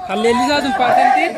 Kan leellisaa sun paartentii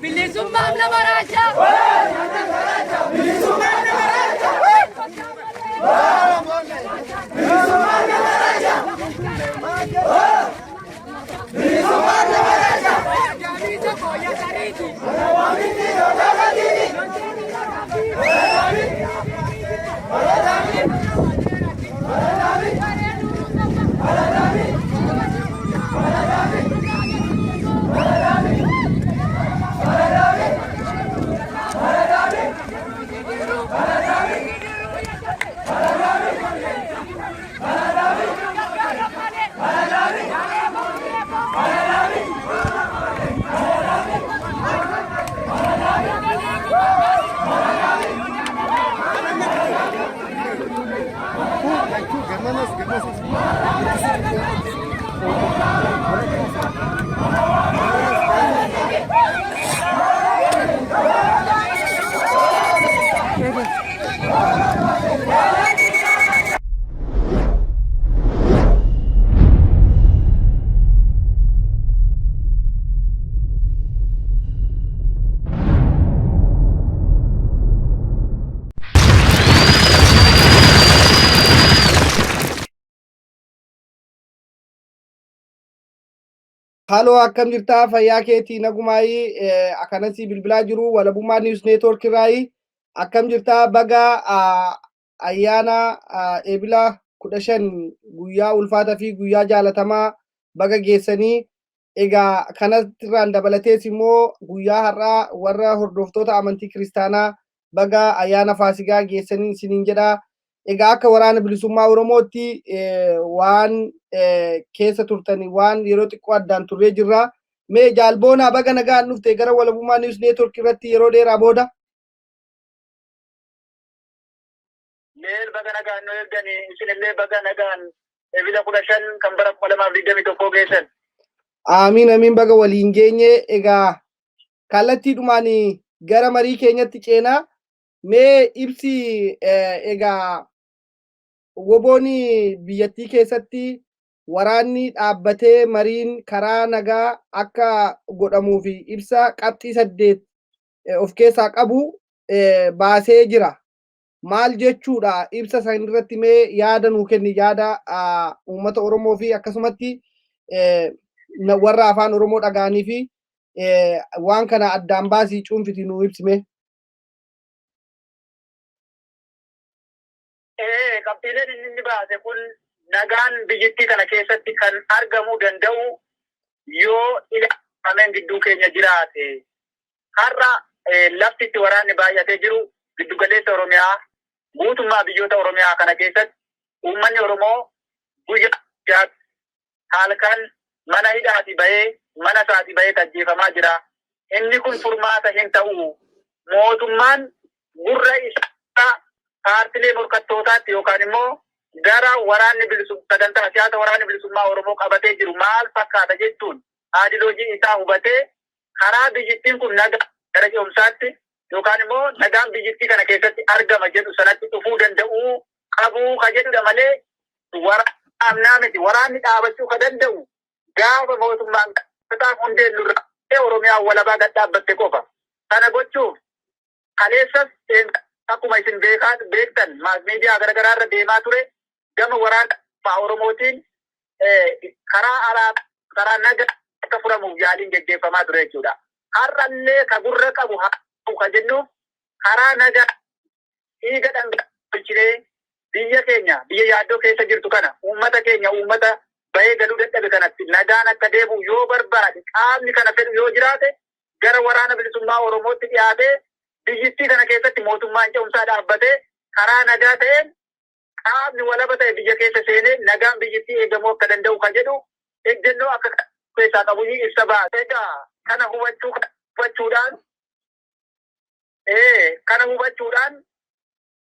Bilisummaan nama raacha. Bilisummaan nama raacha. Haloo, akkam jirtaa? Fayyaa keetii? Nagumaayii? Akkanasii bilbilaa jiru Walabummaa News Network irraayi. Akkam jirtaa? Baga ayyaana Ebila 15, guyyaa ulfaataa fi guyyaa jaalatamaa baga geessanii. Egaa kanarraan dabalatees immoo guyyaa har'aa warra hordoftoota amantii kiristaanaa baga ayyaana Faasigaa geessanii isiniin jedha. Egaa akka Waraana Bilisummaa Oromootti waan keessa turtanii waan yeroo xiqqoo addaan turree jirra. Mee Jaalboonaa, baga nagaan dhufte gara Walabummaa News Network irratti yeroo dheeraa booda. Leel, baga nagaan nu eegdanii. Isinillee baga nagaan Ebila 15 kan bara 2021 geessan. Amiin, amiin, baga waliin geenye. Egaa kallattiidhumaan gara marii keenyatti ceenaa. Mee ibsi, egaa WBOn biyyattii keessatti waraanni dhaabbatee mariin karaa nagaa akka godhamuuf ibsa qabxii 8 of keessaa qabu baasee jira. Maal jechuudha? Ibsa san irratti mee yaada nuu kenni, yaada uummata Oromoo fi akkasumatti warra afaan Oromoo dhaga'anii fi waan kana addaan baasii cuunfiti nuu ibsime. Qabxiileen inni baase kun nagaan biyyattii kana keessatti kan argamuu danda'u yoo ilaalameen gidduu keenya jiraate. Har'a lafti itti waraanni baay'atee jiru giddugaleessa Oromiyaa, guutummaa biyyoota Oromiyaa kana keessatti uummanni Oromoo guyyaa halkan mana hidhaatii bahee, mana isaatii bahee ajjeefamaa jira. Inni kun furmaata hin ta'u. Mootummaan gurra isaa paartilee morkattootaatti yookaan immoo gara waraanni bilisummaa, sagantaa siyaasa Waraanni Bilisummaa Oromoo qabatee jiru maal fakkaata jechuun aadiloojii isaa hubatee karaa biyyittiin kun nagaa gara ce'umsaatti yookaan immoo nagaan biyyittii kana keessatti argama jedhu sanatti dhufuu danda'uu qabuu ka jedhudha malee waraannaa miti. Waraanni dhaabachuu ka danda'u gaafa mootummaan qaxaaf hundeen nurra Oromiyaa walabaa gad dhaabbatte qofa. Kana gochuuf kaleessas akkuma isin beekaa beektan mass media garaagaraa irra deemaa ture, gama waraana Oromootiin karaa alaa karaa nagaa akka furamuuf yaaliin geggeeffamaa ture jechuudha. Har'allee ka gurra qabu ka jennuuf karaa nagaa dhiiga dhangalchinee biyya keenya, biyya yaaddoo keessa jirtu kana, uummata keenya, uummata bahee galuu dadhabe kanatti nagaan akka deebi'u yoo barbaade, qaamni kana fedhu yoo jiraate, gara Waraana Bilisummaa Oromootti dhiyaatee biyyittii kana keessatti mootummaan ce'umsaa dhaabbatee karaa nagaa ta'een qaamni walaba ta'e biyya keessa seenee nagaan biyyittii eegamuu akka danda'u kan jedhu ejjennoo akka keessaa qabu ibsa baase. Egaa kana hubachuudhaan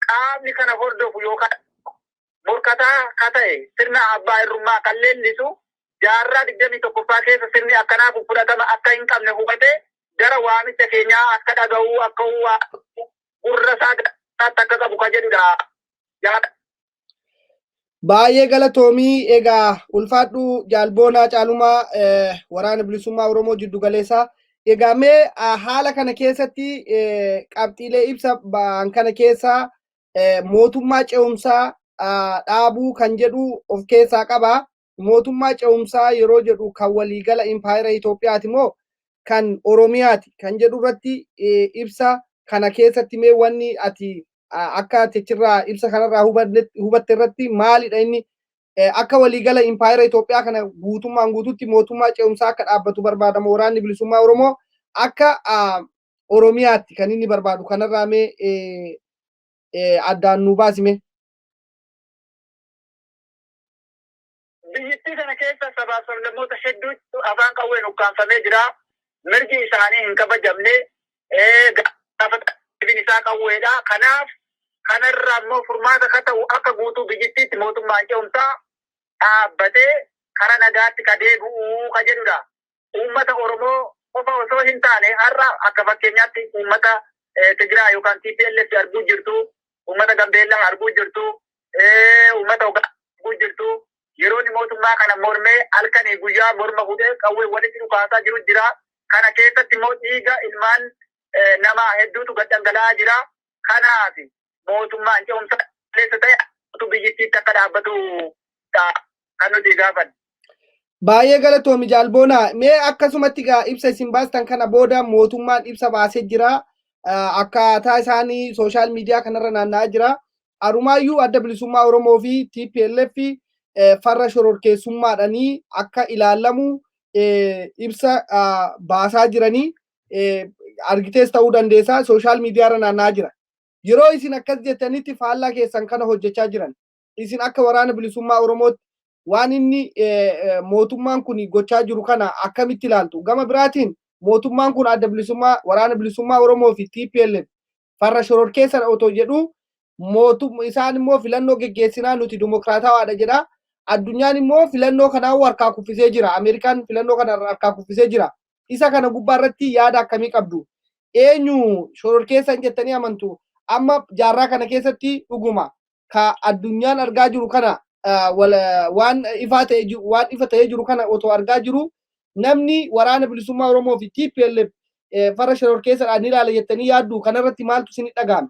qaamni kana hordofu yookaan morkataa ka ta'e, sirna abbaa irrummaa kan leellisu, jaarraa 21ffaa keessa sirni akkanaa kun fudhatama akka hin qabne hubatee gara waamicha keenyaa akka dhaga'uu, akka gurra isaa akka qabu ka jedhudha. Baay'ee galatoomii. Egaa ulfaadhu, Jaalboonaa Caalumaa, Waraana Bilisummaa Oromoo jiddu galeessaa. Egaa mee haala kana keessatti qabxiilee ibsa ba'an kana keessaa mootummaa ce'umsaa dhaabuu kan jedhu of keessaa qaba. Mootummaa ce'umsaa yeroo jedhu kan waliigala impaayera Itoophiyaati moo kan Oromiyaati kan jedhu irratti ibsa kana keessatti mee wanni ati akka achirraa ibsa kanarraa hubatte irratti maalidha? Inni akka waliigala impaayera Itoophiyaa kana guutummaan guututti mootummaa ce'umsaa akka dhaabbatu barbaadama Waraanni Bilisummaa Oromoo? Akka Oromiyaatti kan inni barbaadu kanarraa mee addaan nu baasime. Biyyittii kana keessa sabaaf sablammoota hedduutu afaan qawween ukkaamfamee jira. Mirgi isaanii hin kabajamne. Gaafa isaa qawweedha. Kanaaf kanarra immoo furmaata akka ta'u akka guutuu biyyittiitti mootummaan ce'umsaa dhaabbatee kara nagaatti ka deebi'uu ka jedhudha. Uummata Oromoo qofa osoo hin taane, har'a akka fakkeenyaatti uummata Tigraay yookaan TPLF arguu jirtu, uummata Gambeellaa arguu jirtu, uummata Ogaa arguu jirtu. Yeroo inni mootummaa kana mormee halkanii guyyaa morma hudhee qawwee walitti dhukaasaa jiru jira. Kana keessatti immoo dhiiga ilmaan namaa hedduutu gad dhangala'aa jira. Kanaaf mootummaan ce'umsaa keessa ta'e biyyittiitti akka dhaabbatu kan nuti gaafanne. Baay'ee galatoomi, Jaalboonaa. Mee akkasumatti gaa ibsa isin baastan kana booda mootummaan ibsa baasee jira. Akkaataa isaanii social media kanarra naanna'aa jira. Arumaayyuu Adda Bilisummaa Oromoo fi TPLF farra shororkeessummaadhanii akka ilaalamu ibsa baasaa jiranii argitees ta'uu dandeessa. Social media irra naanna'aa jira. Yeroo isin akkas jettanitti faallaa keessan kana hojjechaa jiran. Isin akka Waraana Bilisummaa Oromootti waan inni mootummaan kun gochaa jiru kana akkamitti ilaaltu? Gama biraatiin mootummaan kun Adda Bilisummaa, Waraana Bilisummaa Oromoo fi TPLF farra shororkeessan otoo jedhu, mootum isaan immoo filannoo geggeessinaa, nuti dimokiraatawaadha jedha. Addunyaan immoo filannoo kanaa harkaa kuffisee jira. Ameerikaan filannoo kana harkaa kuffisee jira. Isa kana gubbaa irratti yaada akkamii qabdu? Eenyu shororkeessan jettanii amantu? Amma jaarraa kana keessatti dhuguma ka addunyaan argaa jiru kana, waan ifaa ta'e jiru, waan ifa ta'ee jiru kana otoo argaa jiru, namni Waraana Bilisummaa Oromoo fi TPLF farra shororkeessadhaan ni ilaala jettanii yaaddu? Kanarratti maaltu isin dhaga'ame?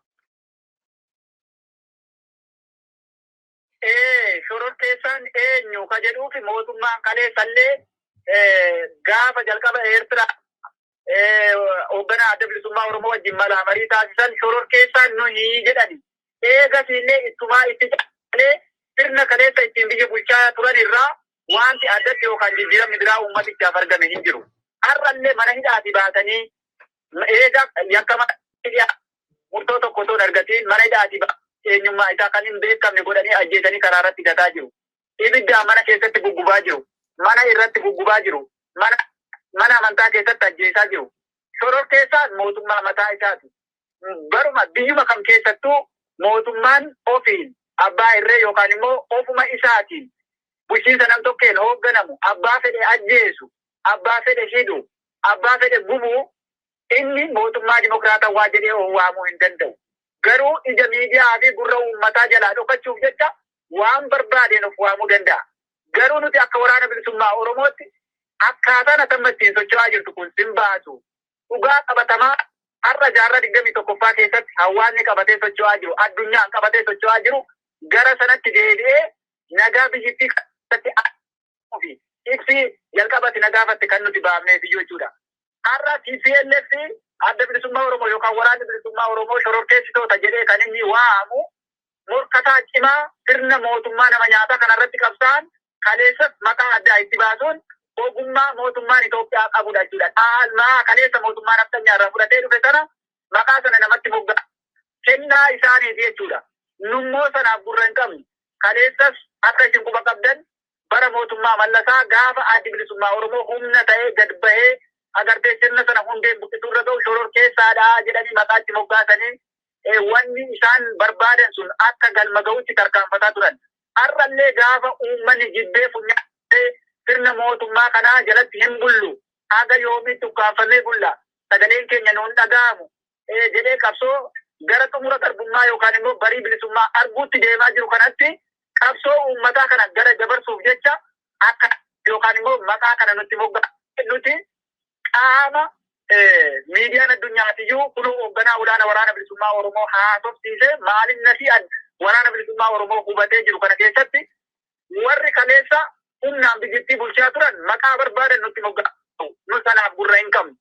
Shororkeessaan eenyu ka jedhuufi mootummaan kaleessallee gaafa jalqaba Eertiraa hoogganaa Adda Bilisummaa Oromoo wajjin malaa marii taasisan shororkeessaan nuyi jedhani. Eegas illee ittumaa itti caalee sirna kaleessa ittiin biyya bulchaa turan irraa wanti addatti yookaan jijjiiramni biraa uummatichaaf argame hin jiru. Har'allee mana hidhaatii baasanii eega yakkama murtoo tokko osoo hin argatiin mana hidhaatii eenyummaa isaa kan hin beekamne godhanii ajjeesanii karaa irratti gataa jiru. Ibiddaan mana keessatti guggubaa jiru. Mana irratti guggubaa jiru. Mana amantaa keessatti ajjeesaa jiru. Shororkeessaan mootummaa mataa isaati. Baruma biyyuma kam keessattuu mootummaan ofiin abbaa irree yookaan immoo ofuma isaatiin bulchiinsa nam tokkeen hoogganamu, abbaa fedhe ajjeesu, abbaa fedhe hidhu, abbaa fedhe gubu, inni mootummaa dimokiraatawaa jedhee of waamuu hin danda'u. Garuu ija miidiyaa fi gurra uummataa jalaa dhokachuuf jecha waan barbaadeen of waamuu danda'a. Garuu nuti akka Waraana Bilisummaa Oromootti akkaataan atamma ittiin socho'aa jirtu kun sin baasu. Dhugaa qabatamaa har'a jaarraa 21ffaa keessatti hawaasni qabatee socho'aa jiru, addunyaan qabatee socho'aa jiru, gara sanatti deebi'ee nagaa biyyittii keessatti fi ibsi jalqabatti na gaafatte kan nuti baafneef iyyuu jechuudha. Har'a TPLF Adda Bilisummaa Oromoo yookaan Waraanni Bilisummaa Oromoo shororkeessitoota jedhee kan inni waamu morkataa cimaa sirna mootummaa nama nyaataa kanarratti qabsaa'an kaleessas maqaa addaa itti baasuun ogummaa mootummaan Itoophiyaa qabudha jechuudha. Dhaalmaa kaleessa mootummaa nafxanyaa irraa fudhatee dhufe sana maqaa sana namatti moggaa kennaa isaaniiti jechuudha. Nummoo sanaaf gurra hin qabnu. Kaleessas akka isin quba qabdan bara mootummaa Mallasaa gaafa Addi Bilisummaa Oromoo humna ta'ee gad bahee agartee sirna sana hundeen buqqisuu irra ga'u shororkeessaadha jedhanii maqaa itti moggaasanii wanni isaan barbaadan sun akka galma ga'utti tarkaanfataa turan. Har'allee gaafa uummanni jibbee funyaanee sirna mootummaa kanaa jalatti hin bullu, haga yoomiitti ukkaanfamee bulla, sagaleen keenya nuun dhaga'amu jedhee qabsoo gara xumura garbummaa yookaan immoo barii bilisummaa arguutti deemaa jiru kanatti qabsoo uummataa kana gara dabarsuuf jecha akka yookaan immoo maqaa kana nutti moggaa nuti qaama miidiyaan addunyaatiyyuu kunoo hoogganaa olaanaa Waraana Bilisummaa Oromoo haasofsiisee maalinna fi Waraana Bilisummaa Oromoo hubatee jiru kana keessatti warri kaleessa humnaan biyyattii bulchaa turan maqaa barbaadan nutti moggaa, nu sanaaf gurra hin qabnu.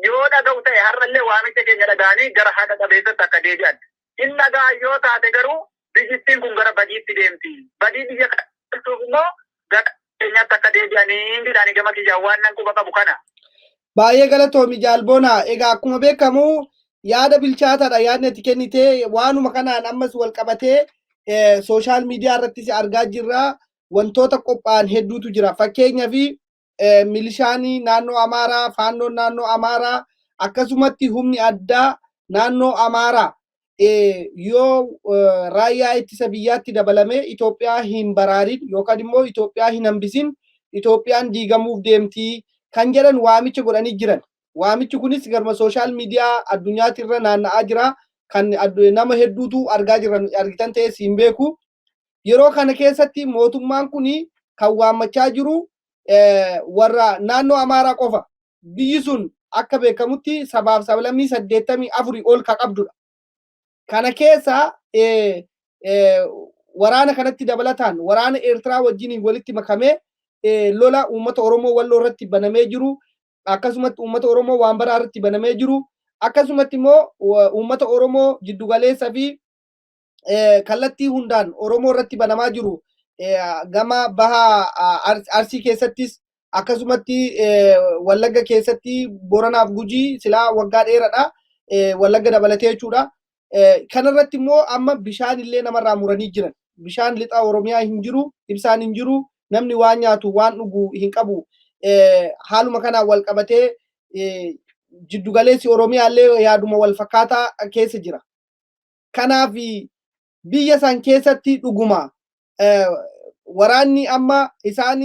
Yoo dhaga'u ta'e har'allee waamicha keenya dhaga'anii gara haqa qabeessatti akka deebi'an. Hin dhaga'an yoo taate garuu biyyittiin kun gara badiitti deemti. Badii biyya kanatuuf immoo gara keenyaatti akka deebi'anii jedhanii gama kiyyaan waan nan quba qabu kana. Baay'ee galatoomi Jaalboona. Egaa akkuma beekamu yaada bilchaataadha yaadni ati kennite, waanuma kanaan ammas wal qabatee social media irrattis argaa jirra. Wantoota qophaa'an hedduutu jira. Fakkeenyaaf milishaanii naannoo Amaaraa, faannoon naannoo Amaaraa, akkasumatti humni addaa naannoo Amaaraa yoo raayyaa ittisa biyyaatti dabalamee Itoophiyaa hin baraarin yookaan immoo Itoophiyaa hin hambisin, Itoophiyaan diigamuuf deemtii kan jedhan waamicha godhanii jiran. Waamichi kunis garma social media addunyaatti irra naanna'aa jira. Kan nama hedduutu argaa jiran argitan ta'e siin beeku. Yeroo kana keessatti mootummaan kun kan waammachaa jiru warra naannoo Amaaraa qofa. Biyyi sun akka beekamutti sabaaf sablammii 84 ol ka qabdudha. Kana keessa waraana kanatti dabalataan waraana Eertiraa wajjiniin walitti makamee lola uummata Oromoo Walloo irratti banamee jiru, akkasumatti uummata Oromoo Waanbaraa irratti banamee jiru, akkasumatti immoo uummata Oromoo jiddugaleessa fi kallattii hundaan Oromoo irratti banamaa jiru, gama baha Arsii keessattis, akkasumatti Wallagga keessatti, Boranaaf Gujii silaa waggaa dheeraadha. Wallagga dabalatee jechuudha. Kanarratti immoo amma bishaan illee namarraa muranii jiran. Bishaan lixa Oromiyaa hin jiru, ibsaan hin jiru, namni waan nyaatu waan dhugu hin qabu. Haaluma kanaan wal qabatee jiddugaleessi Oromiyaa illee yaaduma wal fakkaataa keessa jira. Kanaaf biyya san keessatti dhuguma waraanni amma isaan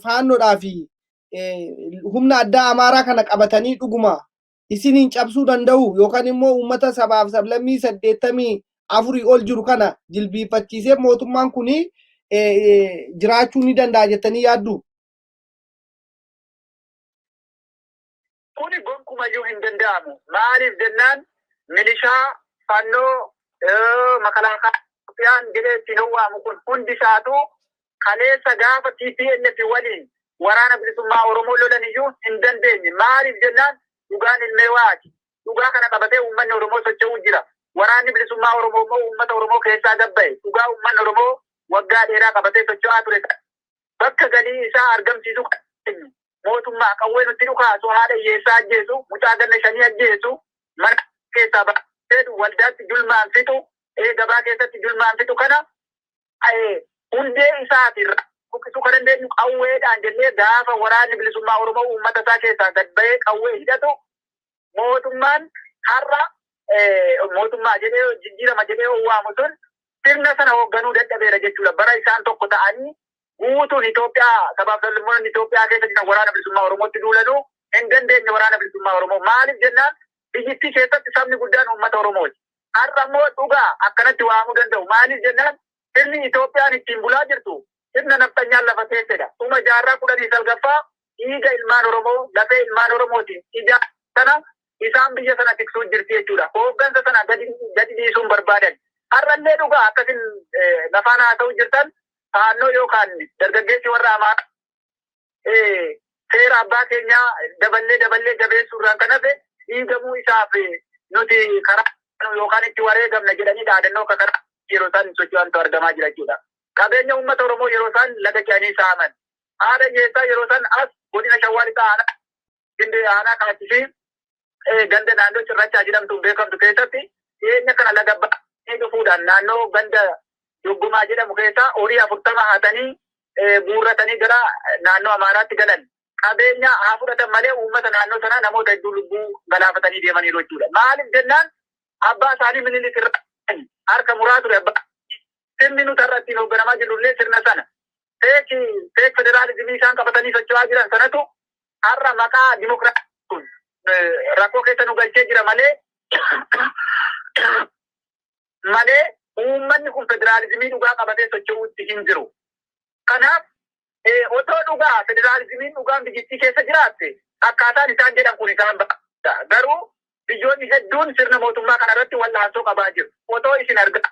faannoodhaa fi humna addaa Amaaraa kana qabatanii dhuguma isiniin cabsuu danda'u yookaan immoo uummata sabaaf sablammii 84 ol jiru kana jilbiifachiisee mootummaan kun jiraachuu ni danda'a jettanii yaaddu? Kuni gonkumayyuu hin danda'amu. Maaliif jennaan, milishaa, fannoo, makalaakaa Itoophiyaan jedhee ittiin waamu kun hundi isaatu kaleessa gaafa TPLF waliin Waraana Bilisummaa Oromoo lolan iyyuu hin dandeenye. Maaliif jennaan, dhugaan ilmee waati. Dhugaa kana qabatee uummanni Oromoo socho'uu jira. Waraanni Bilisummaa Oromoo immoo uummata Oromoo keessaa gabba'e. Dhugaa uummanni Oromoo waggaa dheeraa qabatee socho'aa ture. Bakka galii isaa argamsiisu mootummaa qawwee nutti dhukaasu, haadha hiyyeessaa ajjeesu, mucaa ganna 5 ajjeesu, mana keessaa baasee waldaatti julmaan fixu, gabaa keessatti julmaan fixu kana hundee isaatiin buqqisuu kan dandeenyu qawweedhaan jennee, gaafa Waraanni Bilisummaa Oromoo uummata isaa keessaa gad bahee qawwee hidhatu, mootummaan har'a mootummaa jedhee jijjiirama jedhee waamu sun sirna sana hoogganuu dadhabeera jechuudha. Bara isaan tokko ta'anii guutuun Itoophiyaa, sabaaf sablammoonni Itoophiyaa keessa jiran Waraana Bilisummaa Oromootti duulanuu hin dandeenye Waraana Bilisummaa Oromoo. Maaliif jennaan, biyyittii keessatti sabni guddaan uummata Oromooti. Har'a immoo dhugaa akkanatti waamuu danda'u. Maaliif jennaan, sirni Itoophiyaan ittiin bulaa jirtu sirna nafxanyaan lafa teessedha. Dhuma jaarraa 19ffaa dhiiga ilmaan Oromoo, lafee ilmaan Oromootiin ija sana isaan biyya sana tiksuu jirti jechuudha. Hooggansa sana gadi dhiisuun barbaadan. Har'allee dhugaa akkasin lafaan haasa'uu jirtan, faannoo yookaan dargaggeessi warra Amaaraa seera abbaa keenyaa daballee daballee jabeessuu irraan kan hafe dhiigamuu isaaf nuti karaa yookaan itti wareegamna jedhanii dhaadannoo akka karaa yeroo isaan socho'antu argamaa jira jechuudha. Qabeenya uummata Oromoo yeroo isaan laga ce'anii saaman. Haadha hiyyeessaa yeroo isaan as godina Shawaa Lixaa aanaa Gindee aanaa Kaachisii ganda naannoo Cirrachaa jedhamtuun beekamtu keessatti dhiyeenya kana laga baanii dhufuudhaan naannoo ganda Doggomaa jedhamu keessaa horii 40 hatanii guurratanii gara naannoo Amaaraatti galan. Qabeenya haa fudhatan malee uummata naannoo sanaa namoota hedduu lubbuu galaafatanii deemaniiru jechuudha. Maaliif jennaan, abbaa isaanii Minilik irraa harka muraa ture abbaa. Sirni nuti har'a ittiin hoogganamaa jirrullee sirna sana. Fake federaalizimii isaan qabatanii socho'aa jiran sanatu har'a maqaa dimokiraasiin rakkoo keessa nu galchee jira malee uummanni kun federaalizimii dhugaa qabatee socho'uutti hin jiru. Kanaaf otoo dhugaa federaalizimiin dhugaan biyyattii keessa jiraatte akkaataan isaan jedhan kun isaan ba'a. Garuu biyyoonni hedduun sirna mootummaa kanarratti wal'aansoo qabaa jiru. Otoo isin argaa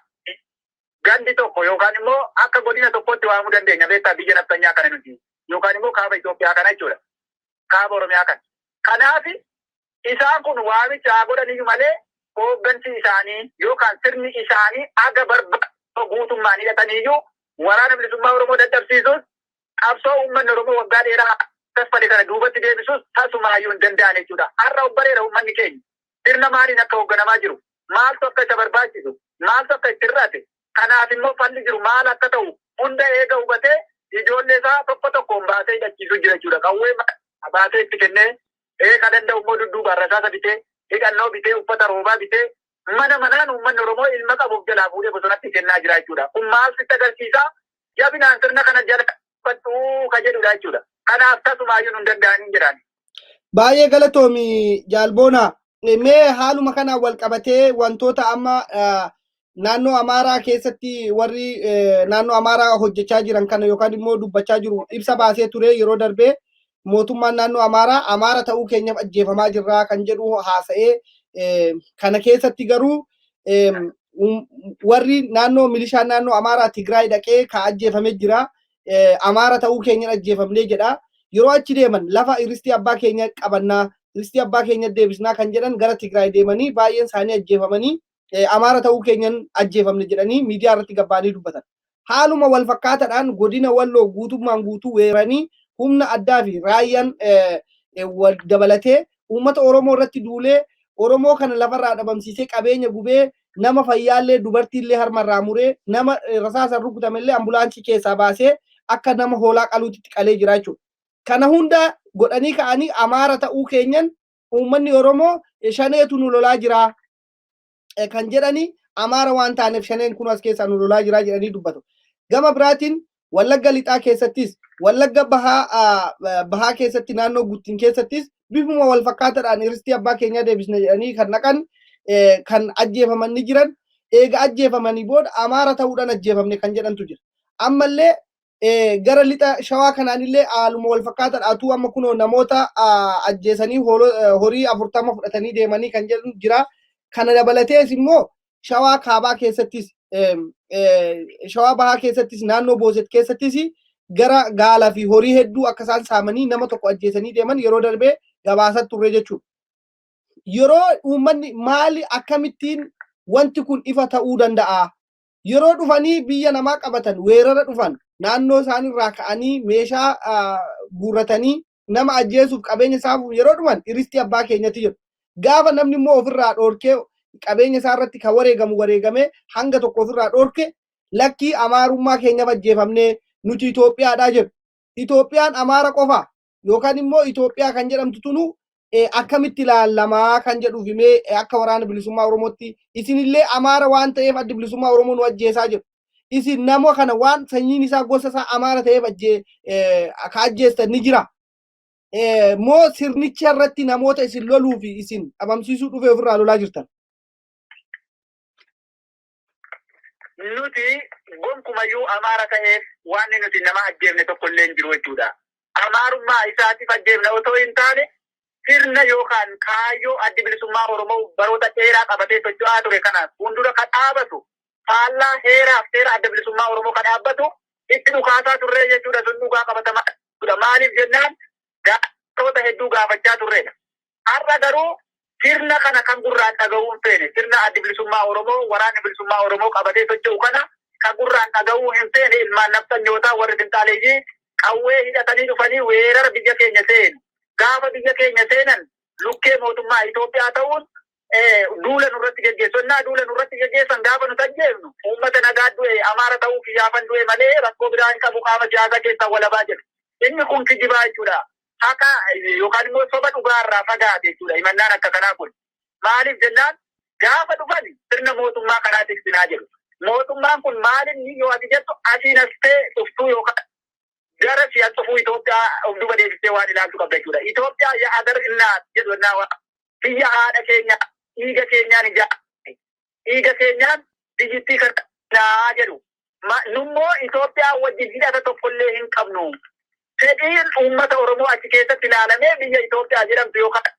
gandi tokko yookaan immoo akka godina tokkotti waamuu dandeenya, beektaa, biyya naftanyaa kana nuti yookaan immoo kaaba Itoophiyaa kana jechuudha. Kaaba Oromiyaa kana. Kanaaf Isaan kun waamicha haa godhaniyyuu malee hooggansi isaanii yookaan sirni isaanii aga barbaadu guutummaan hidhataniyyuu waraana bilisummaa Oromoo dadhabsiisuus qabsoo uummanni Oromoo waggaa dheeraa kaffale kana duubatti deebisuus tasumaayyuu hin danda'an jechuudha. Har'a obbareera uummanni keenya sirna maaliin akka hoogganamaa jiru, maaltu akka isa barbaachisu, maaltu akka itti hir'ate, kanaaf immoo falli jiru maal akka ta'u hunda eega hubatee ijoollee isaa tokko tokkoon baasee hidhachiisuu jira jechuudha. Qawwee baasee itti kennee ka danda'u immoo dudduubaan rasaasa bitee, hidhannoo bitee, uffata roobaa bitee, mana manaan uummanni Oromoo ilma qabuuf jalaa fuudhee bosonatti kennaa jira jechuudha. Kun maal sitti agarsiisa? Jabinaan sirna kana jala fadhuu ka jedhudha jechuudha. Kanaaf tasumaayyuu nun danda'anii jedhaan. Baay'ee galatoomi, Jaalboona. Mee haaluma kanaan wal qabatee wantoota amma naannoo Amaaraa keessatti warri naannoo Amaaraa hojjechaa jiran kana yookaan immoo dubbachaa jiru ibsa baasee ture yeroo darbee. Mootummaan naannoo Amaaraa Amaara ta'uu keenyaaf ajjeefamaa jirraa kan jedhu haasa'ee, kana keessatti garuu warri naannoo milishaan naannoo Amaaraa Tigraay dhaqee ka ajjeefamee jira. Amaara ta'uu keenyan ajjeefamnee jedha. Yeroo achi deeman lafa iristii abbaa keenya qabannaa, iristii abbaa keenya deebisnaa kan jedhan gara Tigraay deemanii baay'een isaanii ajjeefamanii, Amaara ta'uu keenyan ajjeefamne jedhanii miidiyaa irratti gabbaanii dubbatan. Haaluma wal fakkaataadhaan godina Walloo guutummaan guutuu weeranii humna addaa fi raayyaan wal dabalatee uummata Oromoo irratti duulee, Oromoo kana lafarraa dhabamsiisee, qabeenya gubee, nama fayyaallee dubartiillee harmarraa muree, nama rasaasaan rukutamellee ambulaansii keessaa baasee akka nama hoolaa qaluutitti qalee jira jechuudha. Kana hunda godhanii ka'anii Amaara ta'uu keenyan uummanni Oromoo shaneetu nu lolaa jira kan jedhani, Amaara waan taaneef shaneen kun as keessaa nu lolaa jira jedhanii dubbatu. Gama biraatiin Wallagga Lixaa keessattis, Wallagga Bahaa keessatti, naannoo Guttiin keessattis bifuma wal fakkaataadhaan iristii abbaa keenyaa deebisna jedhanii kan dhaqan kan ajjeefaman ni jiran. Eega ajjeefamanii booda Amaara ta'uudhaan ajjeefamne kan jedhantu jira. Ammallee gara lixa Shawaa kanaanillee haaluma wal fakkaataadha. Atuu amma kunoo namoota ajjeesanii horii 40 fudhatanii deemanii kan jedhan jira. Kana dabalatees immoo Shawaa Kaabaa keessattis, Shawaa Bahaa keessattis, naannoo Booset keessattis gara gaalaa fi horii hedduu akka isaan saamanii nama tokko ajjeesanii deeman yeroo darbee gabaasaa turre jechuudha. Yeroo uummanni maali, akkamittiin wanti kun ifa ta'uu danda'a? Yeroo dhufanii biyya namaa qabatan, weerara dhufan, naannoo isaaniirraa ka'anii meeshaa guurratanii nama ajjeesuuf qabeenya saamuuf yeroo dhufan iristii abbaa keenyatti jedhu. Gaafa namni immoo ofirraa dhoorkee qabeenya isaa irratti kan wareegamu wareegamee hanga tokko ofirraa dhoorke, lakkii, Amaarummaa keenyaaf ajjeefamnee, nuti Itoophiyaadhaa jedhu. Itoophiyaan Amaara qofa yookaan immoo Itoophiyaa kan jedhamtu tunu akkamitti ilaalamaa kan jedhuuf, mee akka Waraana Bilisummaa Oromootti isinillee Amaara waan ta'eef Addi Bilisummaa Oromoo nu ajjeesaa jedhu. Isin nama kana waan sanyiin isaa, gosa isaa Amaara ta'eef ka ajjeestan ni jira. Moo sirnicha irratti namoota isin loluu fi isin dhabamsiisuu dhufee ofirraa lolaa jirtan? Nuti gonkumayyuu Amaara ta'eef waan nuti nama ajjeefne tokko illee hin jiru jechuudha. Amaarummaa isaatiif ajjeefne otoo hin taane, sirna yookaan kaayyoo Addi Bilisummaa Oromoo baroota dheeraa qabatee socho'aa ture kana fuuldura kan dhaabatu, faallaa heeraaf seera Adda Bilisummaa Oromoo kan dhaabbatu itti dhukaasaa turre jechuudha. Sun dhugaa qabatamaa jechuudha. Maaliif jennaan gaafatoota hedduu gaafachaa turredha. Har'a garuu sirna kana kan gurraan dhaga'uu hin feene, sirna Addi Bilisummaa Oromoo, Waraanni Bilisummaa Oromoo qabatee socho'u kana kan gurraan dhaga'uu hin feene ilmaan nafxanyootaa, warri finxaaleeyyii qawwee hidhatanii dhufanii weerara biyya keenya seenu. Gaafa biyya keenya seenan lukkee mootummaa Itoophiyaa ta'uun duula nurratti geggeessu. Innaa duula nurratti geggeessan gaafa nuti ajjeefnu uummata nagaa du'e, Amaara ta'uu kiyyaafan du'e malee rakkoo biraa hin qabu, qaama siyaasaa keessaa walabaa jedhu. Inni kun kijibaa jechuudha. Haqa yookaan immoo soba dhugaa irraa fagaate jechuudha himannaan akka kanaa kun. Maaliif jennaan gaafa dhufan sirna mootummaa kanaa tiksinaa jedhu. Mootummaan kun maalinni yoo ati jettu asiin astee dhuftuu yookaan gara si'a dhufuu Itoophiyaa of duba deebistee waan ilaaltu qabda jechuudha. Itoophiyaa የአገር እናት jedhu ennaa biyya haadha keenya dhiiga keenyaan ijaarame, dhiiga keenyaan biyyittii kanaa jedhu. Nummoo Itoophiyaa wajjin hidhata tokkollee hin qabnu. Fedhiin uummata Oromoo achi keessatti ilaalamee biyya Itoophiyaa jedhamtu yookaan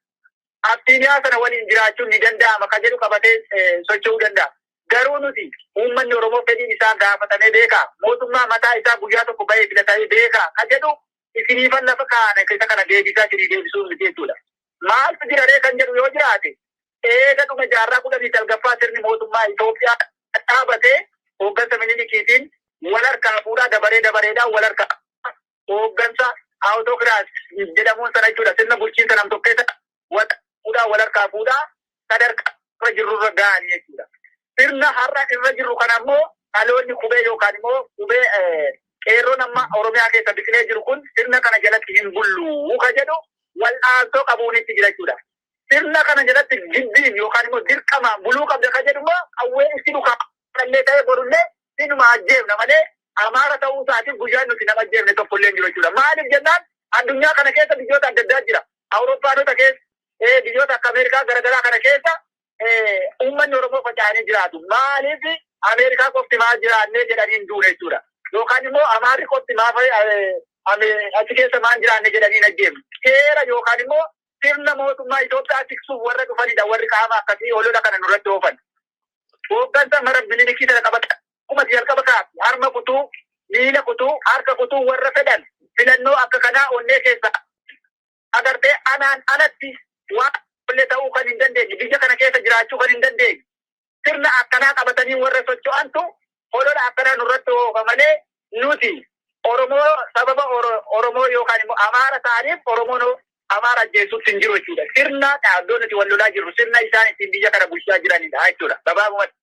Absiiniyaa sana waliin jiraachuun ni danda'ama kan jedhu qabatee socho'uu danda'a. Garuu nuti uummanni Oromoo fedhiin isaa gaafatamee beekaa? Mootummaa mataa isaa guyyaa tokko bahee filatamee beekaa? Kan jedhu isiniifan lafa kaa'an isa kana deebisaa isinii deebisuu miti jechuudha. Maaltu jira ree kan jedhu yoo jiraate, eega dhuma jaarraa 19ffaa sirni mootummaa Itoophiyaa dhaabatee hooggansa Minilikiitiin wal harkaa fuudhaa dabaree dabareedhaan wal harkaa hooggansa autocracy jedhamuun sana jechuudha. Sirna bulchiinsa nam-tokkee wal fuudhaa wal harkaa fuudhaa sadarkaa irra jirrurra ga'anii jechuudha. Sirna har'a irra jirru kana immoo dhaloonni qubee yookaan immoo qubee qeerroon amma Oromiyaa keessa biqilee jiru kun sirna kana jalatti hin bullu ka jedhu wal'aansoo qabuun itti jira jechuudha. Sirna kana jalatti giddiin yookaan immoo dirqamaan buluu qabda ka jedhu immoo qawwee itti dhukaa illee ta'e borullee sinuma ajjeefna malee Amaara ta'uu isaatiif guyyaan nuti nama ajjeefne tokko illee hin jiru jechuudha. Maaliif jennaan, addunyaa kana keessa biyyoota adda addaa jira. Awurooppaanota keessa, biyyoota akka Ameerikaa garaagaraa kana keessa uummanni Oromoo faca'anii jiraatu. Maaliif Ameerikaa qofti maal jiraannee jedhanii hin duune jechuudha. Yookaan immoo Amaarri qofti maaf achi keessa maal jiraanne jedhanii hin ajjeefne. Seera yookaan immoo sirna mootummaa Itoophiyaa tiksuuf warra dhufanidha warri qaama akkasii olola kana nurratti oofan. Hooggansa mara Minilikii sana qabata. Akkuma jalqaba kaase, harma kutuu, miila kutuu, harka kutuu warra fedhan filannoo akka kanaa onnee keessa agartee anaan alatti waan illee ta'uu kan hin dandeenye, biyya kana keessa jiraachuu kan hin dandeenye, sirna akkanaa qabatanii warra socho'antu holola akkanaa nurratti oofa malee, nuti Oromoo sababa Oromoo yookaan immoo Amaara ta'aniif Oromoon Amaara ajjeesuutti hin jiru jechuudha. Sirna iddoo nuti wal lolaa jirru sirna isaan ittiin biyya kana bulchaa jiranidha jechuudha. Gabaabumatti.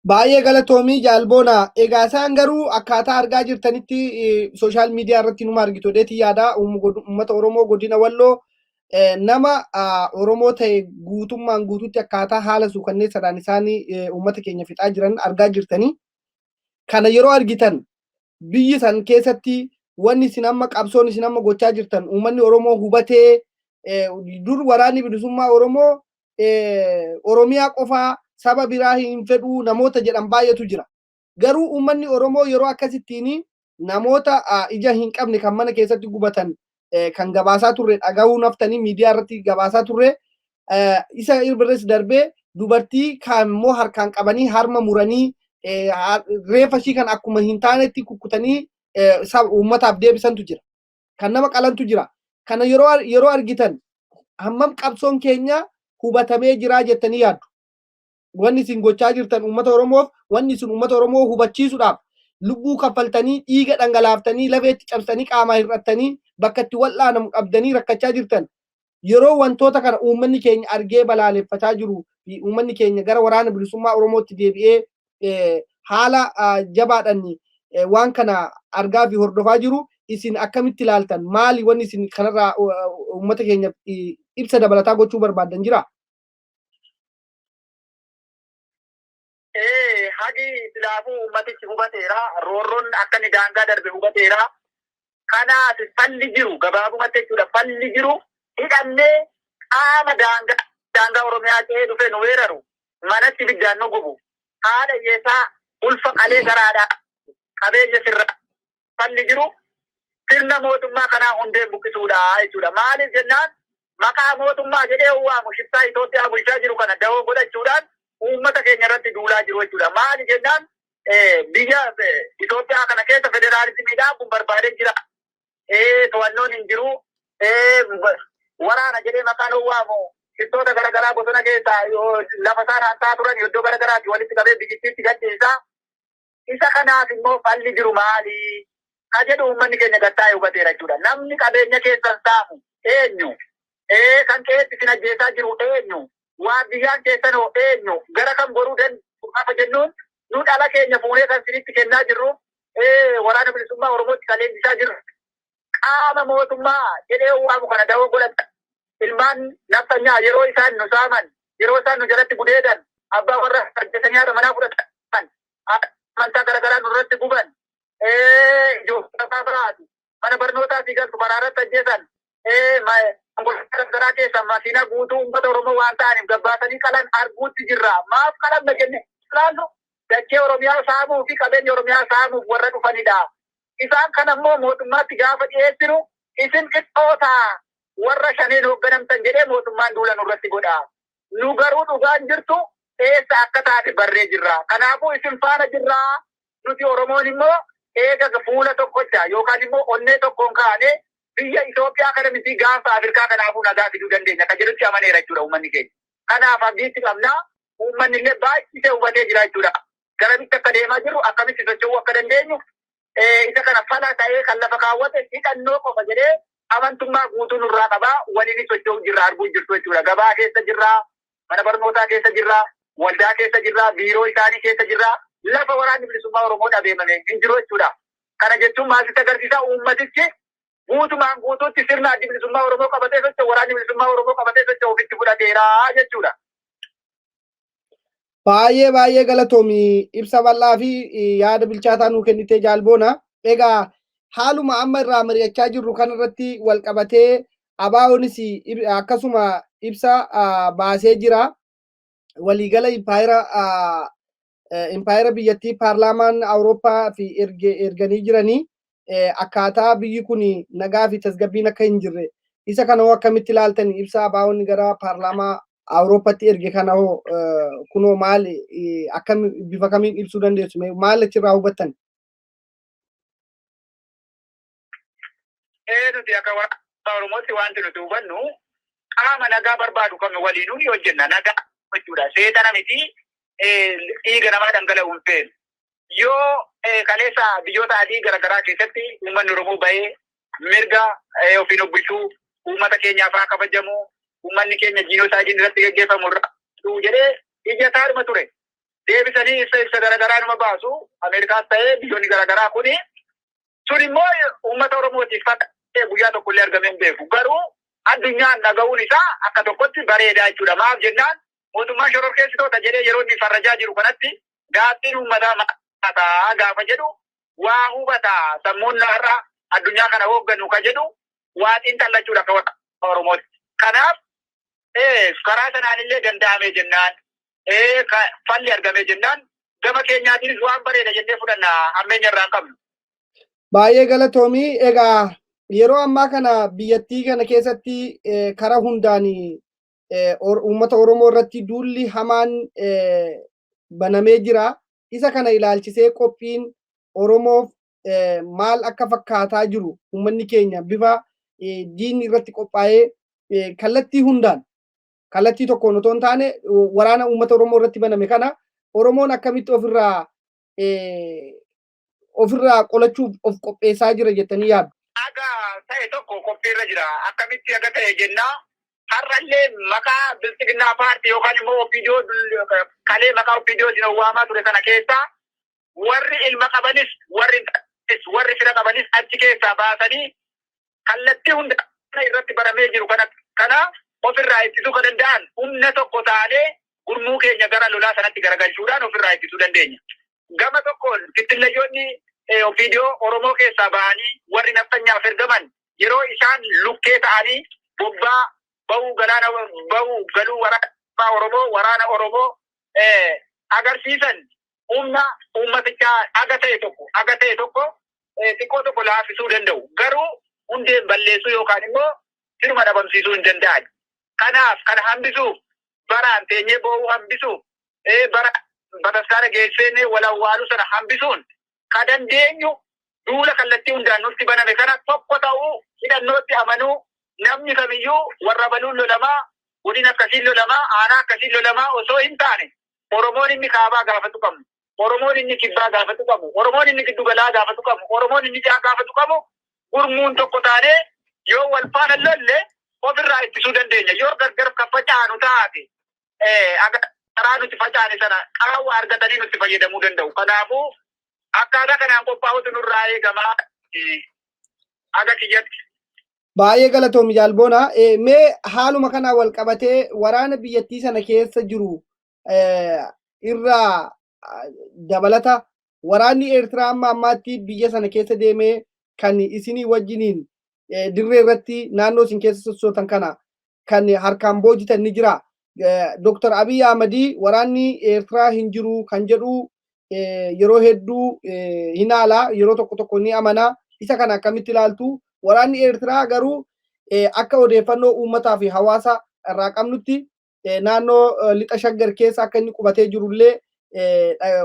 Baay'ee galatoomii, Jaalboona. Egaa isaan garuu akkaataa argaa jirtanitti social media irratti numa argitu dheetii yaada. Uummata Oromoo godina Walloo nama Oromoo ta'e guutummaan guututti akkaataa haala suukanneessaadhaan isaan uummata keenya fixaa jiran argaa jirtanii. Kana yeroo argitan, biyyi san keessatti wanni isin amma qabsoon isin amma gochaa jirtan uummanni Oromoo hubatee, dur Waraanni Bilisummaa Oromoo Oromiyaa qofaa, saba biraa hin fedhuu namoota jedhan baay'eetu jira. Garuu uummanni Oromoo yeroo akkasittiin namoota ija hin qabne kan mana keessatti gubatan kan gabaasaa turre dhagahuu naftanii miidiyaa irratti gabaasaa turre, isa irras darbee dubartii kan immoo harkaan qabanii harma muranii reeffa ishii kan akkuma hin taanetti kukkutanii uummataaf deebisantu jira. Kan nama qalantu jira. Kana yeroo argitan hammam qabsoon keenya hubatamee jira jettanii yaaddu? Wanni isin gochaa jirtan uummata Oromoof, wanni isin uummata Oromoo hubachiisuudhaaf lubbuu kaffaltanii, dhiiga dhangalaaftanii, lafeetti cabsanii, qaamaa hir'attanii, bakka itti wal'aanamu dhabdanii rakkachaa jirtan, yeroo wantoota kana uummanni keenya argee balaaleffataa jiru, uummanni keenya gara Waraana Bilisummaa Oromootti deebi'ee haala jabaadhaan waan kana argaa fi hordofaa jiru, isin akkamitti ilaaltan? Maali wanni isin kanarraa uummata keenyaaf ibsa dabalataa gochuu barbaaddan jira? Ee, hagi silaafuu uummatichi hubateera. Roorroon akka inni daangaa darbe hubateera. Kanaaf falli jiru gabaabumatti jechuudha. Falli jiru hidhannee qaama daangaa Oromiyaa ce'ee dhufe nu weeraru, manatti ibiddaan nu gubu, haadha hiyyeessaa ulfa qalee garaadhaa qabeenya sirra, falli jiru sirna mootummaa kanaa hundeen buqqisuudha jechuudha. Maaliif jennaan, maqaa mootummaa jedhee waamu shiftaa Itoophiyaa bulchaa jiru kana dahoo godhachuudhaan uummata keenya irratti duulaa jiru jechuudha. Maali jennaan, biyya Itoophiyaa kana keessa federaalizimiidhaan kun barbaadee jira. To'annoon hin jiru. Waraana jedhee maqaan waamu shiftoota garaagaraa bosona keessaa lafa isaan hantaa turan iddoo garaagaraatti walitti qabee biyyittiitti gadhiisa. Isa kanaaf immoo falli jiru maali? Ka jedhu uummanni keenya gattaa'ee hubateera jechuudha. Namni qabeenya keessan saamu eenyu? Kan qe'eetti isin ajjeesaa jiru eenyu? Waardiyyaan keessan hoo eenyu? Gara kam goruu danda'u gaafa jennuun, nu dhala keenya fuunee kan isinitti kennaa jirru, Waraana Bilisummaa Oromootti kan leenjisaa jirru, qaama mootummaa jedhee waamu kana dahoo godhata. Ilmaan nafxanyaa yeroo isaan nu saaman, yeroo isaan nu jalatti gudeedan, abbaa warra ajjeesanii haadha manaa fudhatan, amantaa garaagaraa nurratti guban, ijoollee biraati mana barnootaa fi galtu karaa irratti ajjeesan, konkolaataa garaagaraa keessa makiinaa guutuu uummata Oromoo waan ta'aniif gabbaasanii qalan arguutti jirra. Maaf qalamna jennee ilaallu, dachee Oromiyaa saamuu fi qabeenya Oromiyaa saamuuf warra dhufanidha. Isaan kana immoo mootummaatti gaafa dhiyeessinu, isin qixxoota warra shaneen hoogganamtan jedhee mootummaan duula nurratti godha. Nu garuu dhugaan jirtu eessa akka taate barree jirra. Kanaafuu isin faana jirra. Nuti Oromoon immoo eega fuula tokkocha yookaan immoo onnee tokkoon kaanee Biyya Itoophiyaa kana miti, gaafa Afrikaa kanaafuu nagaa fiduu dandeenya kan jedhutti amaneera jechuudha uummanni keenya. Kanaaf abdiitti qabnaa, uummanni illee baay'isee hubatee jira jechuudha. Garamitti akka deemaa jirru, akkamitti socho'uu akka dandeenyu, isa kana fala ta'ee kan lafa kaawwate hidhannoo qofa jedhee amantummaa guutuu nurraa qabaa. Waliin socho'uu jirra, arguu jirtu jechuudha. Gabaa keessa jirra, mana barnootaa keessa jirra, waldaa keessa jirra, biiroo isaanii keessa jirra. Lafa Waraanni Bilisummaa Oromoo dhabeemame hin jiru jechuudha. Kana jechuun maal sitti agarsiisa? Uummatichi guutumaan guutuutti sirna Addi Bilisummaa Oromoo qabatee socho'u, Waraanni Bilisummaa Oromoo qabatee socho'u ofitti fudhateera jechuudha. Baay'ee baay'ee galatoomi, ibsa bal'aa fi yaada bilchaataa nuu kennitee, Jaalboona. Egaa haaluma amma irraa mari'achaa jirru kanarratti wal qabatee ABOnis akkasuma ibsa baasee jira. Waliigala impaayera biyyattii paarlaamaan Awurooppaa fi erganii jiranii akkaataa biyyi kun nagaa fi tasgabbiin akka hin jirre, isa kana hoo akkamitti ilaaltan? Ibsa ABO'n gara paarlaamaa Awurooppaatti erge kana hoo kunoo maal, akkam, bifa kamiin ibsuu dandeessu? Maal achirraa hubattan? Nuti akka waraana Oromootti wanti nuti hubannu, qaama nagaa barbaadu kam waliinuu ni hojjenna. Nagaa jechuudha. Seexana miti, dhiiga namaa dhangala'u hin feenu. Yoo kaleessa biyyoota adii garaagaraa keessatti uummanni Oromoo bahee mirga ofiin of bulchuu uummata keenyaaf haa kabajamu, uummanni keenya jiinoosaaydiin irratti gaggeeffamu irraa jedhee iyyataadhuma ture. Deebisanii ibsa garaagaraa numa baasu, Ameerikaas ta'ee biyyoonni garaagaraa kuni. Sun immoo uummata Oromootiif fakkaatee guyyaa tokkollee argamee hin beeku. Garuu addunyaan dhaga'uun isaa akka tokkotti bareedaa jechuudha. Maaf jennaan, mootummaan shororkeessitoota jedhee yeroo inni farrajaa jiru kanatti gaaffiin uummataa maal gaafa jedhu waa hubataa sammuun har'a addunyaa kana hoogganu ka jedhu waa xiinxallachuudha akka warra Oromootti. Kanaaf karaa sanaan illee danda'ame jennaan, falli argame jennaan, gama keenyaatiinis waan bareeda jennee fudhanna, hammeenya irraa hin qabnu. Baay'ee galatoomii. Egaa yeroo ammaa kana biyyattii kana keessatti karaa hundaan uummata Oromoo irratti duulli hamaan banamee jira. Isa kana ilaalchisee qophiin Oromoof maal akka fakkaataa jiru, uummanni keenya bifa diinni irratti qophaa'ee kallattii hundaan, kallattii tokkoon otoo hin taane, waraana uummata Oromoo irratti baname kana Oromoon akkamitti ofirraa qolachuuf of qopheessaa jira jettanii yaaddu? Aga ta'e tokko qophiirra jira. Akkamitti aga ta'e jennaa, har'allee maqaa Bilxiginnaa paartii yookaan immoo OPDO, kalee maqaa OPDO waamaa ture kana keessaa warri ilma qabanis, warri warri fira qabanis achi keessaa baasanii kallattii hunda irratti baramee jiru kana ofirraa ittisuu kan danda'an humna tokko taanee gurmuu keenya gara lolaa sanatti garagalchuudhaan ofirraa ittisuu dandeenya. Gama tokkoon fittillayyoonni OPDO Oromoo keessaa bahanii warri nafxanyaaf ergaman yeroo isaan lukkee ta'anii bobbaa bahuu galaana bahuu galuu waraana Oromoo agarsiisan, humna uummatichaa aga ta'e tokko xiqqoo tokko laaffisuu danda'u. Garuu hundeen balleessuu yookaan immoo firuma dhabamsiisuu hin danda'an. Kanaaf kana hambisuuf, baraan teenyee boo'uu hambisuuf, bara bataskaana geessee wal awwaaluu sana hambisuun ka dandeenyu, duula kallattii hundaan nutti baname kana tokko ta'uu, hidhannootti amanuu, namni kamiyyuu warra baluun lolamaa, godina akkasiin lolamaa, aanaa akkasiin lolamaa osoo hin taane, Oromoon inni kaabaa gaafatu qabu, Oromoon inni kibbaa gaafatu qabu, Oromoon inni giddugalaa gaafatu qabu, Oromoon inni dhihaa gaafatu qabu, gurmuun tokko taanee yoo wal faana lolle ofirraa ittisuu dandeenya. Yoo gargar kan facaanu taate, karaa nuti facaane sana qaawwa argatanii nutti fayyadamuu danda'u. Kanaafuu akkaataa kanaan qophaa'utu nurraa eegamaa aga kiyyatti. Baay'ee galatoomi, Jaalboona. Mee haaluma kanaan wal qabatee waraana biyyattii sana keessa jiru irraa dabalata waraanni Eertiraa amma ammaatti biyya sana keessa deemee kan isinii wajjiniin dirree irratti naannoo isin keessa sossootan kana kan harkaan boojitan ni jira. Dr. Abiy Ahmadii waraanni Eertiraa hin jiru kan jedhu yeroo hedduu hin haala, yeroo tokko tokko ni amana. Isa kana akkamitti ilaaltu? Waraanni Eertiraa garuu akka odeeffannoo uummataa fi hawaasa irraa qabnutti naannoo Lixa Shaggar keessa akka inni qubatee jirullee